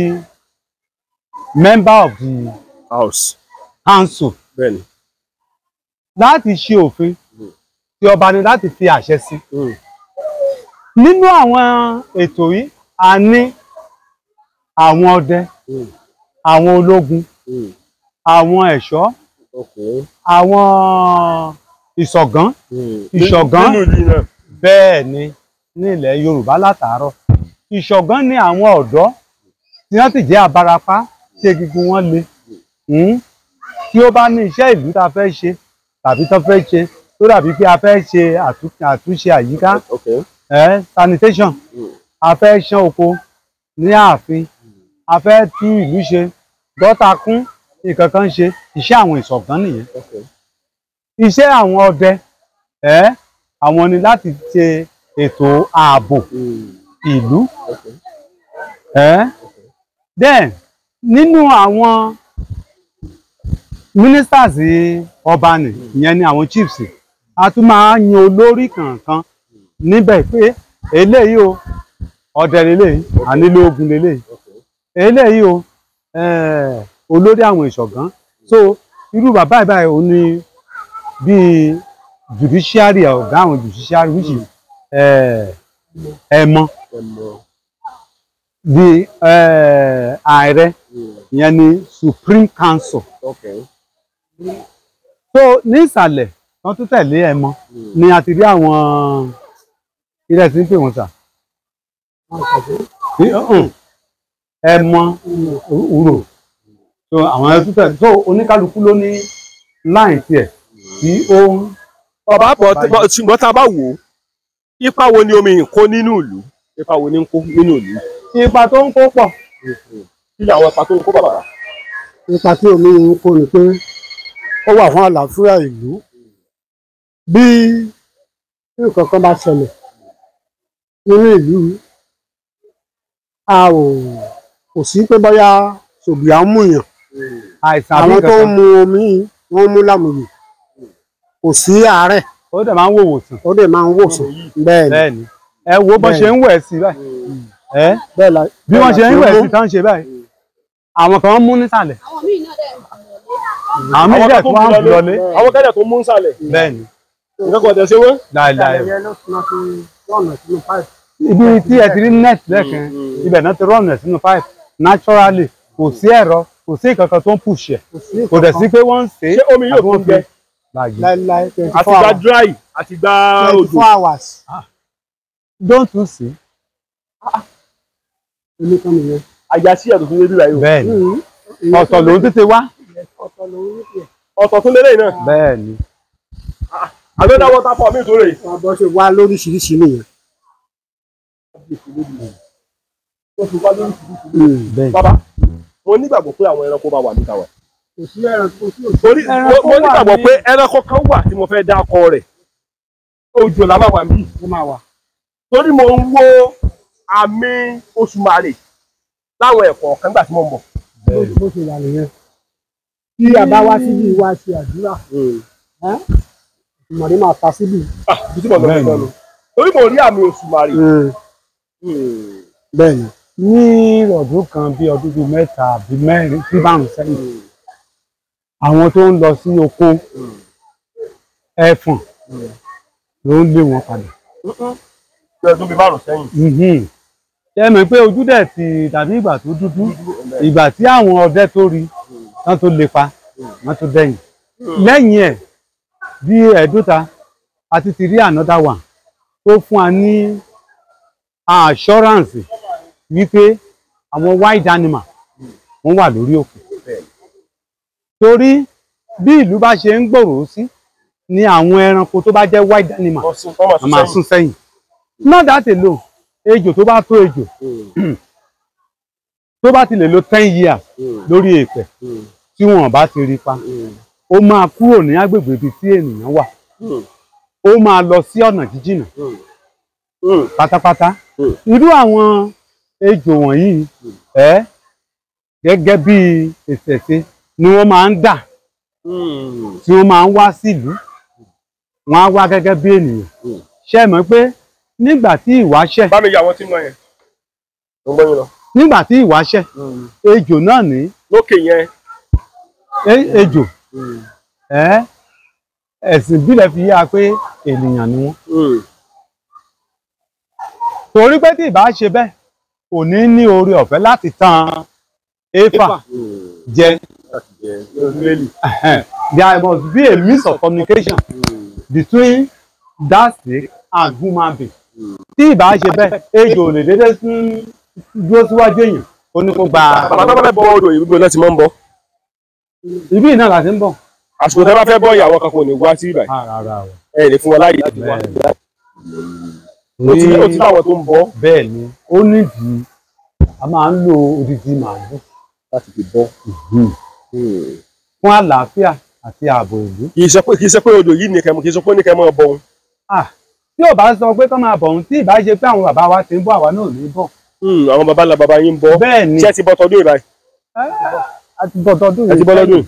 [SPEAKER 4] member of the
[SPEAKER 1] house
[SPEAKER 4] council.
[SPEAKER 1] Bẹ́ẹ̀ni.
[SPEAKER 4] Láti ṣe òfin tí ọba ní láti fi àṣẹ sí. Nínú àwọn ètò yìí a ní àwọn ọdẹ, àwọn ológun, àwọn ẹ̀ṣọ́, àwọn ìṣọ̀gán, ìṣọ̀gán bẹ́ẹ̀ ni ní ilẹ̀ Yorùbá látàárọ̀. Ìṣọ̀gán ni àwọn ọ̀dọ́ tí wọ́n ti jẹ́ abarapá tí egungun wọn le, tí ó bá ní iṣẹ́ ìlú tá a fẹ́ ṣe tàbí tó fẹ́ ṣe tó dàbí pé a fẹ́ ṣe àtúnṣe àyíká, sanitation, a fẹ́ ṣán oko ní ààfin, a fẹ́ tú ìlú ṣe, gọ́tà kún, nǹkan kan ṣe, iṣẹ́ àwọn ìṣọ̀gán nìyẹn. Iṣẹ́ àwọn ọdẹ àwọn ni láti ṣe ètò ààbò ìlú. Then nínú àwọn ministers ọba nì, ìyẹn ni àwọn chiefs, a tún máa ń yan olórí kankan níbẹ̀ pé eléyìí o ọdẹ leléyìí, ànílò ogun leléyìí, eléyìí o olórí àwọn ìṣọ̀gán. So irú bàbá ìbáyìí òun ni bíi judiciary, ọ̀gá àwọn judiciary which is ẹ̀mọ the ààrẹ, ìyẹn ni Supreme Council. So ní ìsàlẹ̀ wọ́n tún tẹ̀lé ẹ̀mọ ni a ti rí àwọn ilẹ̀ tí ń pè wọ́n sà ẹ̀mọ uro. So àwọn ẹ̀ tún tẹ̀lé, so oníkálukú ló ní láì tiẹ̀ tí ó ń.
[SPEAKER 1] Bàbá bọ̀ ṣùgbọ́n tá a bá wò ó, ipa wo ni omi ń kó nínú ìlú? Ipa wo ni ń kó nínú ìlú?
[SPEAKER 4] Ipa tó ń kó pọ̀.
[SPEAKER 1] Kí ni àwọn ipa tó ń kó bàbá?
[SPEAKER 2] Ipa tí omi ń kó ni pé ó wà fún àlàáfíà ìlú. Bí nǹkan kan bá ṣẹlẹ̀ nínú ìlú, a ò kò sí pé bóyá ṣòbíà ń múyàn. Àwọn tó ń mu omi wọ́n mú lámùyè, kò sí àárẹ̀.
[SPEAKER 4] Ó dẹ̀ máa ń wòwòsàn.
[SPEAKER 2] Ó dẹ̀ máa ń wòsàn. Bẹ́ẹ̀
[SPEAKER 4] ni. Ẹ wo bó ṣe ń wẹ̀ sí báyìí. Bí wọ́n ṣe ń wẹ̀ sí tán ṣe báyìí. Àwọn kan mú nísàlẹ̀. Àwọn míì dẹ̀ tó wá ń lọlé.
[SPEAKER 1] Àwọn kẹ́dẹ̀ tó mú nísàlẹ̀.
[SPEAKER 4] Bẹ́ẹ̀ ni.
[SPEAKER 1] Nǹkan kan tẹ̀ ṣe wọ́n.
[SPEAKER 4] Láìláì. Ibi tí ẹ ti rí net lẹ́ẹ̀kan, ibẹ̀ náà ti rọ̀nà sínú pipe naturally, kò sí ẹ̀rọ, kò sí nǹkan kan tó ń push ẹ̀, kò dẹ̀ sí pé wọ́n ń ṣe é.
[SPEAKER 1] Ṣé omi yóò tún gbẹ?
[SPEAKER 2] Láìláì.
[SPEAKER 1] Àti gba dry, àti gba òjò.
[SPEAKER 2] 24 hours.
[SPEAKER 4] Don't you see?
[SPEAKER 2] Omi kan nìyẹn.
[SPEAKER 1] Àyà sí ẹ̀dùn fún bíbí báyìí o.
[SPEAKER 4] Bẹ́ẹ̀ni. Ọ̀tọ̀ ló ń tètè wá.
[SPEAKER 1] Ọ̀tọ̀ tún lélẹ́yìn náà.
[SPEAKER 4] Bẹ́ẹ̀ni.
[SPEAKER 1] Another waterfall mi tó rè.
[SPEAKER 2] Bó ṣe wá lóríṣiríṣi nìyẹn.
[SPEAKER 1] Bàbá, mo nígbàgbọ́ pé àwọn ẹranko bá wà níta wà.
[SPEAKER 2] Kò sí ẹranko tí ò sí.
[SPEAKER 1] Torí mo nígbàgbọ́ pé ẹranko kan wà tí mo fẹ́ dá akọ rẹ̀. òjò la máa wà níbí.
[SPEAKER 2] Ó máa wà.
[SPEAKER 1] Torí mo ń wo àmì Òṣùmàrè láwọn ẹ̀kọ́ kan nígbà tí mo ń bọ̀.
[SPEAKER 2] Bó ṣe wà nìyẹn. Tí a bá wá síbí wá ṣe àdúrà, Òṣùmàrè máa ta síbí.
[SPEAKER 1] Ibi tí mo lọ fẹ́ lọ. Torí mo rí àmì Òṣùmàrè.
[SPEAKER 2] Bẹ́ẹ̀ni.
[SPEAKER 4] Ní ọdún kan bí ọdún bíi 3 àbí 4 sí 5 sẹ́yìn, àwọn tó ń lọ sí oko ẹfọ̀n ló ń lé wọn padà.
[SPEAKER 1] Bí ọdún bíi 5 sẹ́yìn.
[SPEAKER 4] Ṣé mọ̀ pé ojú dẹ̀ ti dàbí ìgbà tó dúdú, ìgbà tí àwọn ọdẹ tó rí wọ́n tó lépa wọ́n tó dẹ̀yìn. Lẹ́yìn ẹ̀ bí ẹ̀ẹ́dọ́ta àti ti rí another one tó fún wa ní assurance wípé àwọn wild animal wọ́n wà lórí òkè. Torí bí ìlú bá ṣe ń gbòòrò sí ni àwọn ẹranko tó bá jẹ́ wild animal wọ́n máa sún sẹ́yìn. Not that alone, ejò tó bá tó ejò tó bá ti lè lo 10 years lórí èèpẹ̀ tí wọ́n bá ti rí pa, ó máa kúrò ní agbègbè ibi tí ènìyàn wà, ó máa lọ sí ọ̀nà jíjìnà pátápátá. Irú àwọn ejò wọ̀nyí gẹ́gẹ́ bí ìṣẹ̀ṣe ni wọ́n máa ń dà tí wọ́n máa ń wá sílùú, wọ́n á wá gẹ́gẹ́ bí ènìyàn. Ṣé ẹ mọ̀ pé nígbà tí ìwáṣẹ̀
[SPEAKER 1] bá mi yà wọ́n tí ń lọ yẹn. Mo ń gbọ́ yín lọ.
[SPEAKER 4] Nígbà tí ìwáṣẹ̀ ejò náà ní
[SPEAKER 1] lókè yẹn
[SPEAKER 4] ejò ẹ̀sìn ìbílẹ̀ fi yá pé ènìyàn ni wọ́n. Torí pé tí ìbá ṣe bẹ́ẹ̀ kò ní ní oore ọ̀fẹ́ láti tan éfà jẹ. There must be a means of communication between that snake and human being. Tí ìbá ṣe bẹ́ẹ̀ ejò ò lè dédé dúró síwájú èèyàn ó ní kó gba.
[SPEAKER 1] Bàbá tó bá fẹ́ bọ́ odò yìí gbogbo láti máa ń bọ̀.
[SPEAKER 4] Ibi náà láti ń bọ̀.
[SPEAKER 1] Àsìkò tẹ́ bá fẹ́ bọ́ ìyàwó kan kò ní wá sí ibà. Ẹ lè fún wọn láàyè láti wá. Ó ti láwọn tó ń bọ̀.
[SPEAKER 4] Bẹ́ẹ̀ ni, ó nídìí a máa ń lo odidi màálù
[SPEAKER 1] láti fi bọ́.
[SPEAKER 4] Fún àlàáfíà àti ààbò ìlú.
[SPEAKER 1] Kì í ṣe pé odò yìí nìkan kì í ṣe pé nìkan máa bọ̀ òun.
[SPEAKER 4] Tí ò bá sọ pé kán máa bọ̀ òun, tí ìbá ṣe pé àwọn bàbá wa ti ń bọ̀ àwa náà ní bọ̀.
[SPEAKER 1] Àwọn bàbá ńlá bàbá yín ń bọ̀.
[SPEAKER 4] Bẹ́ẹ̀ ni.
[SPEAKER 1] Ṣé ẹ ti bọ́ tọdún ìbáyìí?
[SPEAKER 4] A ti bọ́ tọdún yìí.
[SPEAKER 1] Ẹ ti bọ́ lọ́dún.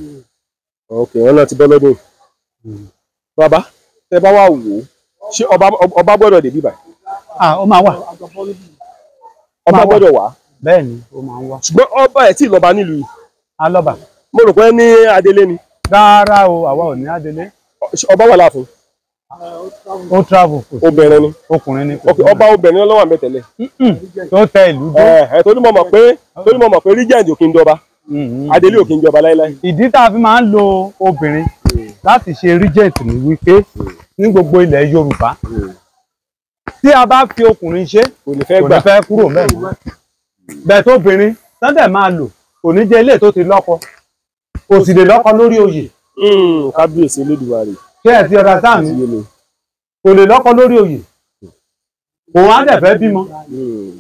[SPEAKER 1] Ok, wọn náà ti bọ́ lọ́dún. Bàbá, tẹ bá wà wò ó, ṣé ọba gbọ́dọ̀ dé bíbáyìí?
[SPEAKER 4] Ó máa wà.
[SPEAKER 1] Ọba gbọ́dọ̀ wà.
[SPEAKER 4] Bẹ́ẹ̀ ni, ó máa ń wà.
[SPEAKER 1] Ṣùgbọ́n ọba ẹ̀ tí ì lọ́ba nílùú yìí.
[SPEAKER 4] Alọ́ba.
[SPEAKER 1] Mo rò pé ní adelé ni.
[SPEAKER 4] Rárá o, àwa ò ní adelé.
[SPEAKER 1] Ọba wà láàfin.
[SPEAKER 4] Ó travel.
[SPEAKER 1] Obìnrin ni.
[SPEAKER 4] Ọkùnrin ni.
[SPEAKER 1] Ok, ọba obìnrin ló wà ńbẹ̀ tẹ́lẹ̀.
[SPEAKER 4] Tó tẹ ìlú dé.
[SPEAKER 1] Torí mo mọ̀ pé regent ò kí ń dọba. Adelé ò kí ń jọba láíláí.
[SPEAKER 4] Ìdí tá a fi máa ń lo obìnrin láti ṣe regent ni wípé ní gbogbo ilẹ̀ Yorùbá tí a bá fi ọkùnrin ṣe
[SPEAKER 1] kò ní fẹ́
[SPEAKER 4] kò ní fẹ́ kúrò mẹ́rin. Bẹ́ẹ̀ tó obìnrin sọ́dẹ̀ máa lò kò ní jẹ́ ilé tó ti lọ́kọ, kò sì lè lọ́kọ lórí oyè.
[SPEAKER 1] Kábíyèsí Elédùmarè.
[SPEAKER 4] Ṣé ẹ ti ọ̀dà sáà mi? Kò lè lọ́kọ lórí oyè. Òun á dẹ̀ fẹ́ bímọ.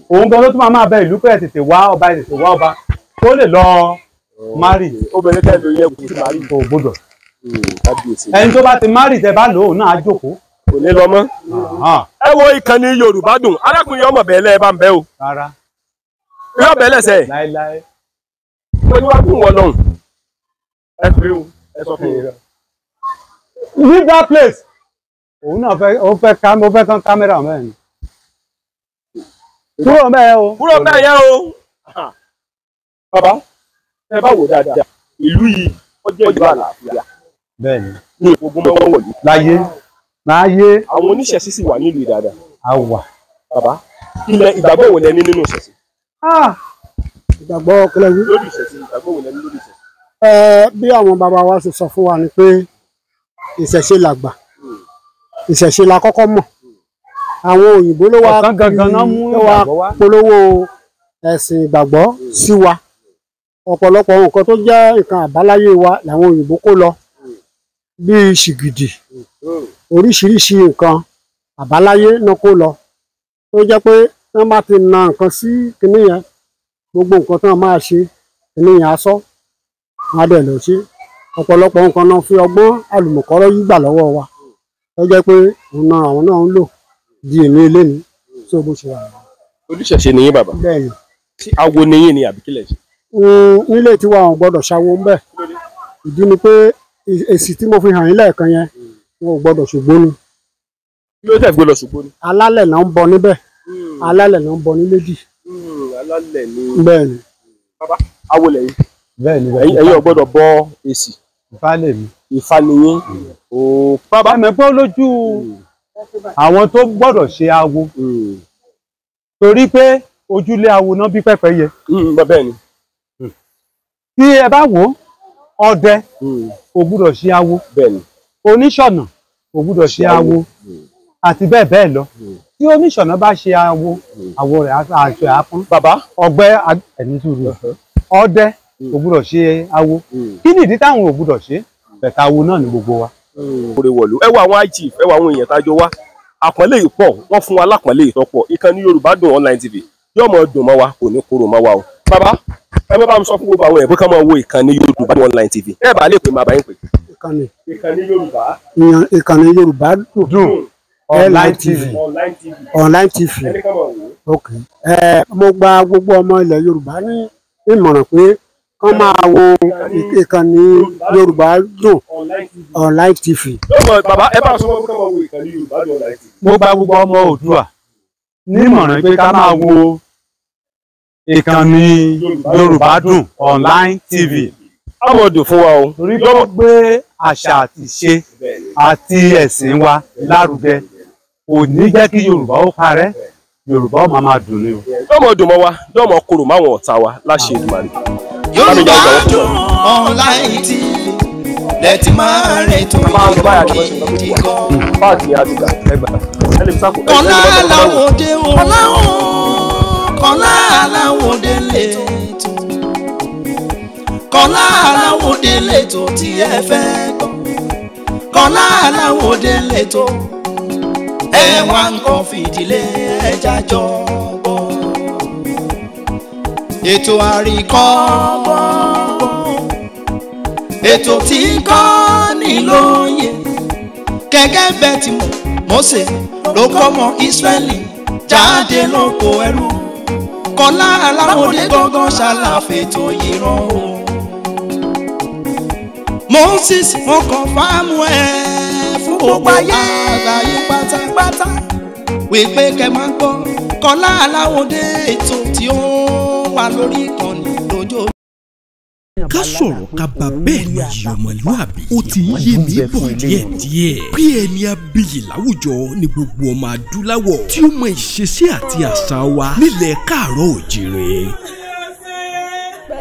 [SPEAKER 4] Òun gan ló tún máa bẹ ìlú pé ẹ tètè wá ọba, ẹ tètè wá ọba kó lè lọ márì.
[SPEAKER 1] Obìnrin tẹ́ ló yẹ kó ti márì.
[SPEAKER 4] Kò gbọ́dọ̀.
[SPEAKER 1] Kábíyèsí.
[SPEAKER 4] Ẹni tó bá ti márì tẹ bá lò ó náà á jókòó.
[SPEAKER 1] Kò ní lọ mọ́. Ẹ wo ìkànnì Yorùbá Dùn, arákùnrin ọmọ bẹ́ẹ̀ lẹ́ bá ń bẹ́ o.
[SPEAKER 4] Rárá.
[SPEAKER 1] Yóò bẹ́ẹ̀ lẹ́sẹ̀.
[SPEAKER 4] Láéláé.
[SPEAKER 1] Mo ní wá kún wọn lọ́hùn. Ẹ pé o, ẹ sọ fún mi.
[SPEAKER 4] Leave that place. Òun náà fẹ́ ó fẹ́ ká ó fẹ́ kán kámẹ́rà mẹ́rin. Kúrò mẹ́ẹ̀ o.
[SPEAKER 1] Kúrò mẹ́ẹ̀ yẹn o. Bàbá, ẹ bá wò dáadáa, ìlú yìí ó jẹ́ ìlú àlàáfíà.
[SPEAKER 4] Bẹ́ẹ̀ni.
[SPEAKER 1] Ní ìfogun mọ́wọ́ wọ̀lú.
[SPEAKER 4] Láyé. Láyé.
[SPEAKER 1] Àwọn oníṣẹ̀ṣe sì wà nílùú dáadáa.
[SPEAKER 4] A wà.
[SPEAKER 1] Bàbá, ilẹ̀ ìgbàgbọ́ wo lẹ ní nínú ìṣẹ̀ṣe?
[SPEAKER 2] Ìgbàgbọ́ kílẹ̀ wí.
[SPEAKER 1] Lórí ìṣẹ̀ṣe, ìgbàgbọ́ wo lẹ ní lórí ìṣẹ̀ṣe?
[SPEAKER 2] Bí àwọn bàbá wa ṣe sọ fún wa ni pé ìṣẹ̀ṣe làgbà, ìṣẹ̀ṣe la kọ́kọ́ mọ̀. Àwọn òyìnbó ló wá polówó ẹ̀sìn ìgbàgbọ́ sí wa. Ọ̀pọ̀lọpọ̀ nǹkan tó jẹ́ nǹkan àbáláyé wa làwọn òyìnbó kó lọ, bíi ṣìgìdì, oríṣiríṣi nǹkan àbáláyé náà kó lọ, tó jẹ́ pé wọ́n bá ti na nǹkan sí kinní yẹn, gbogbo nǹkan tó máa ṣe kinní yẹn á sọ, wọ́n á dẹ̀ lọ ṣe. Ọ̀pọ̀lọpọ̀ nǹkan náà fi ọgbọ́n àlùmọ̀kọ́rọ́ yí gbà lọ́wọ́ wa. Tó jẹ́ pé òun náà àwọn náà ń lò di èmi eléni tó bó ṣe wà.
[SPEAKER 1] Oníṣẹ̀ṣe ni yín bàbá.
[SPEAKER 2] Bẹ́ẹ̀ni.
[SPEAKER 1] Tí awo ni yín ni àbí kílẹ̀ ṣe?
[SPEAKER 2] Nílé tiwa àwọn gbọ́dọ̀ ṣawo ń bẹ̀. Ìdí ni pé èsì tí mo fi hàn yín lẹ́ẹ̀kan yẹn, wọn ò gbọ́dọ̀ ṣògbóni.
[SPEAKER 1] Kí ló tẹ̀ fi gbọ́dọ̀ ṣògbóni?
[SPEAKER 2] Alálẹ̀ náà ń bọ níbẹ̀. Alálẹ̀ náà ń bọ ní méjì.
[SPEAKER 1] Alálẹ̀ ni.
[SPEAKER 2] Bẹ́ẹ̀ni.
[SPEAKER 1] Bàbá, awo lẹ̀yin.
[SPEAKER 4] Bẹ́ẹ̀ni.
[SPEAKER 1] Ẹ̀yin ò gbọ́dọ̀ bọ èsì.
[SPEAKER 4] Ifá lèmi.
[SPEAKER 1] Ifá ni yín.
[SPEAKER 4] Bàbá mi pé lójú àwọn tó gbọ́dọ̀ ṣe awo. Torí pé ojúlé awo náà bí pẹ́pẹ́yẹ.
[SPEAKER 1] Bẹ́ẹ̀ni.
[SPEAKER 4] Tí ẹ bá wò ó, ọdẹ kò gbúdọ̀ ṣe awo.
[SPEAKER 1] Bẹ́ẹ̀ni.
[SPEAKER 4] Oníṣọ̀nà kò gbúdọ̀ ṣe awo. Àti bẹ́ẹ̀ bẹ́ẹ̀ lọ. Tí oníṣọ̀nà bá ṣe awo, àwọ̀ rẹ̀ aṣọ àpọ́n.
[SPEAKER 1] Bàbá.
[SPEAKER 4] Ọgbẹ́ ẹni sùúrù. Ọdẹ kò gbúdọ̀ ṣe awo. Kí nìdí táwọn ò gbúdọ̀ ṣe? Bẹ̀tà awo náà ni gbogbo wa.
[SPEAKER 1] Oore wọ̀lú. Ẹ wo àwọn IG, ẹ wo àwọn èèyàn tá a jọ wá. Àpọ́nlé yìí pọ̀, wọ́n fún wa lápọ́nlé yìí tó pọ̀. Ìkànnì Yorùbá Dùn Online TV yóò mọ̀ dùn mọ́ wa, kò ní kúrò mọ́ wa o. Bàbá, ẹ bá bá mi sọ fún gbogbo àwọn èèyàn pé ká máa wo ìkànnì Yorùbá Dùn Online TV. Ẹ bá lè pè máa bá yín pè. Ìkànnì Yorùbá.
[SPEAKER 2] Ìkànnì Yorùbá Dùn Online TV. Online TV.
[SPEAKER 1] Ẹni ká máa wò ó.
[SPEAKER 2] Ok. Mo gba gbogbo ọmọ ilẹ̀ Yorùbá ní ìmọ̀ràn pé kán máa wo ìkànnì Yorùbá Dùn Online TV.
[SPEAKER 1] Bàbá, ẹ bá sọ fún ká máa wo ìkànnì Yorùbá Dùn Online TV.
[SPEAKER 4] Mo gba gbogbo ọmọ Oòduà nímọ̀ràn pé ká máa wo ìkànnì Yorùbá Dùn Online TV.
[SPEAKER 1] Á mọ̀ dùn fún wa o.
[SPEAKER 4] Torí pé ó gbé àṣà àti ìṣe àti ẹ̀sìn wa lárugẹ, kò ní jẹ́ kí Yorùbá ó parẹ́, Yorùbá ó máa dùn ni o.
[SPEAKER 1] Yóò dùn mọ́ wa, yóò mọ̀ korò máwọn ọ̀tá wa láṣẹ Èdùmàrè.
[SPEAKER 7] Yorùbá Dùn Online TV lẹ́tí máa rẹ̀ tó gidi gan. Kọ́lá Aláwọ̀dé Kọ́lá Aláwọ̀dé lẹ́tọ̀. Kọ́lá Aláwọ̀dé lẹ́tọ̀ tí ẹ fẹ́ gbọ́. Kọ́lá Aláwọ̀dé lẹ́tọ̀. Ẹ wá nǹkan fìdílé ẹja jọ gbọ́. Ètò àríkọ́gbọ́n, ètò tí kọ́ ni lóye. Gẹ́gẹ́ bẹ́ẹ̀ tí Mósè ló kọ́ mọ Ísírẹ́lì jáde lóko ẹrú. Kọ́lá Aláwọ̀dé gángan ṣàlàfètò ìran o. Moses wọn kàn fáàmù ẹ fún gbogbo àgbáyé pátápátá wípé kẹ́ máa gbọ́ Kọ́lá Aláwọ̀dé ètò tí ó wà lórí ìkànnì lójó.
[SPEAKER 8] Ká sọ̀rọ̀ ká bá bẹ́ẹ̀ ni yìí ọmọlúàbí ó ti ń yé mi bọ̀ díẹ̀díẹ̀ bí ẹni abiyì láwùjọ ní gbogbo ọmọ adúláwọ̀ tí ó mọ ìṣesí àti àṣà wa nílẹ̀ káàárọ̀ òjìrè.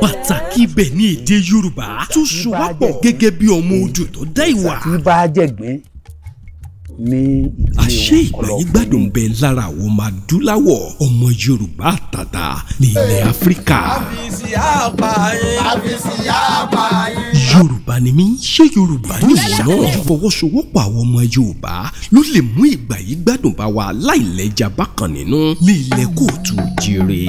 [SPEAKER 8] Pàtàkì ibẹ̀ ní èdè Yorùbá tó so wá pọ̀ gẹ́gẹ́ bí ọmọ odò tó dá ìwà.
[SPEAKER 9] Tí bá jẹ̀gbín ní
[SPEAKER 8] àṣé ìgbàyígbádùn bẹ lára àwọn ọmọ adúláwọ̀ ọmọ Yorùbá àtàtà ní ilẹ̀ Áfíríkà. Yorùbá ni mí, ṣé Yorùbá ni ìwọ náà? Ìfọwọ́sowọ́pọ̀ àwọn ọmọ Yorùbá ló lè mú ìgbàyígbádùn bá wa láìlẹ́jà bákan nínú ní ilẹ̀ kóòtù òjìrè.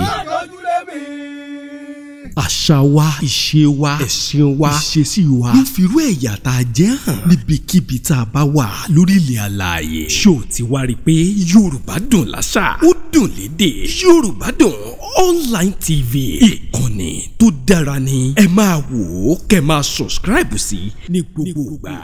[SPEAKER 8] Àṣà wa, ìṣe wa, ẹ̀sìn wa, ìṣesí wa ló fi irú ẹ̀yà tá a jẹ́ hàn níbikíbi tá a bá wà lórílẹ̀ àlàyé. Ṣó o ti wá rí i pé Yorùbá dùn láṣà, ó dùn lédè. Yorùbá Dùn Online TV, ìkànnì tó dára ni. Ẹ máa wò ó, kẹ́ máa subscribe sí ní gbogbo ìgbà.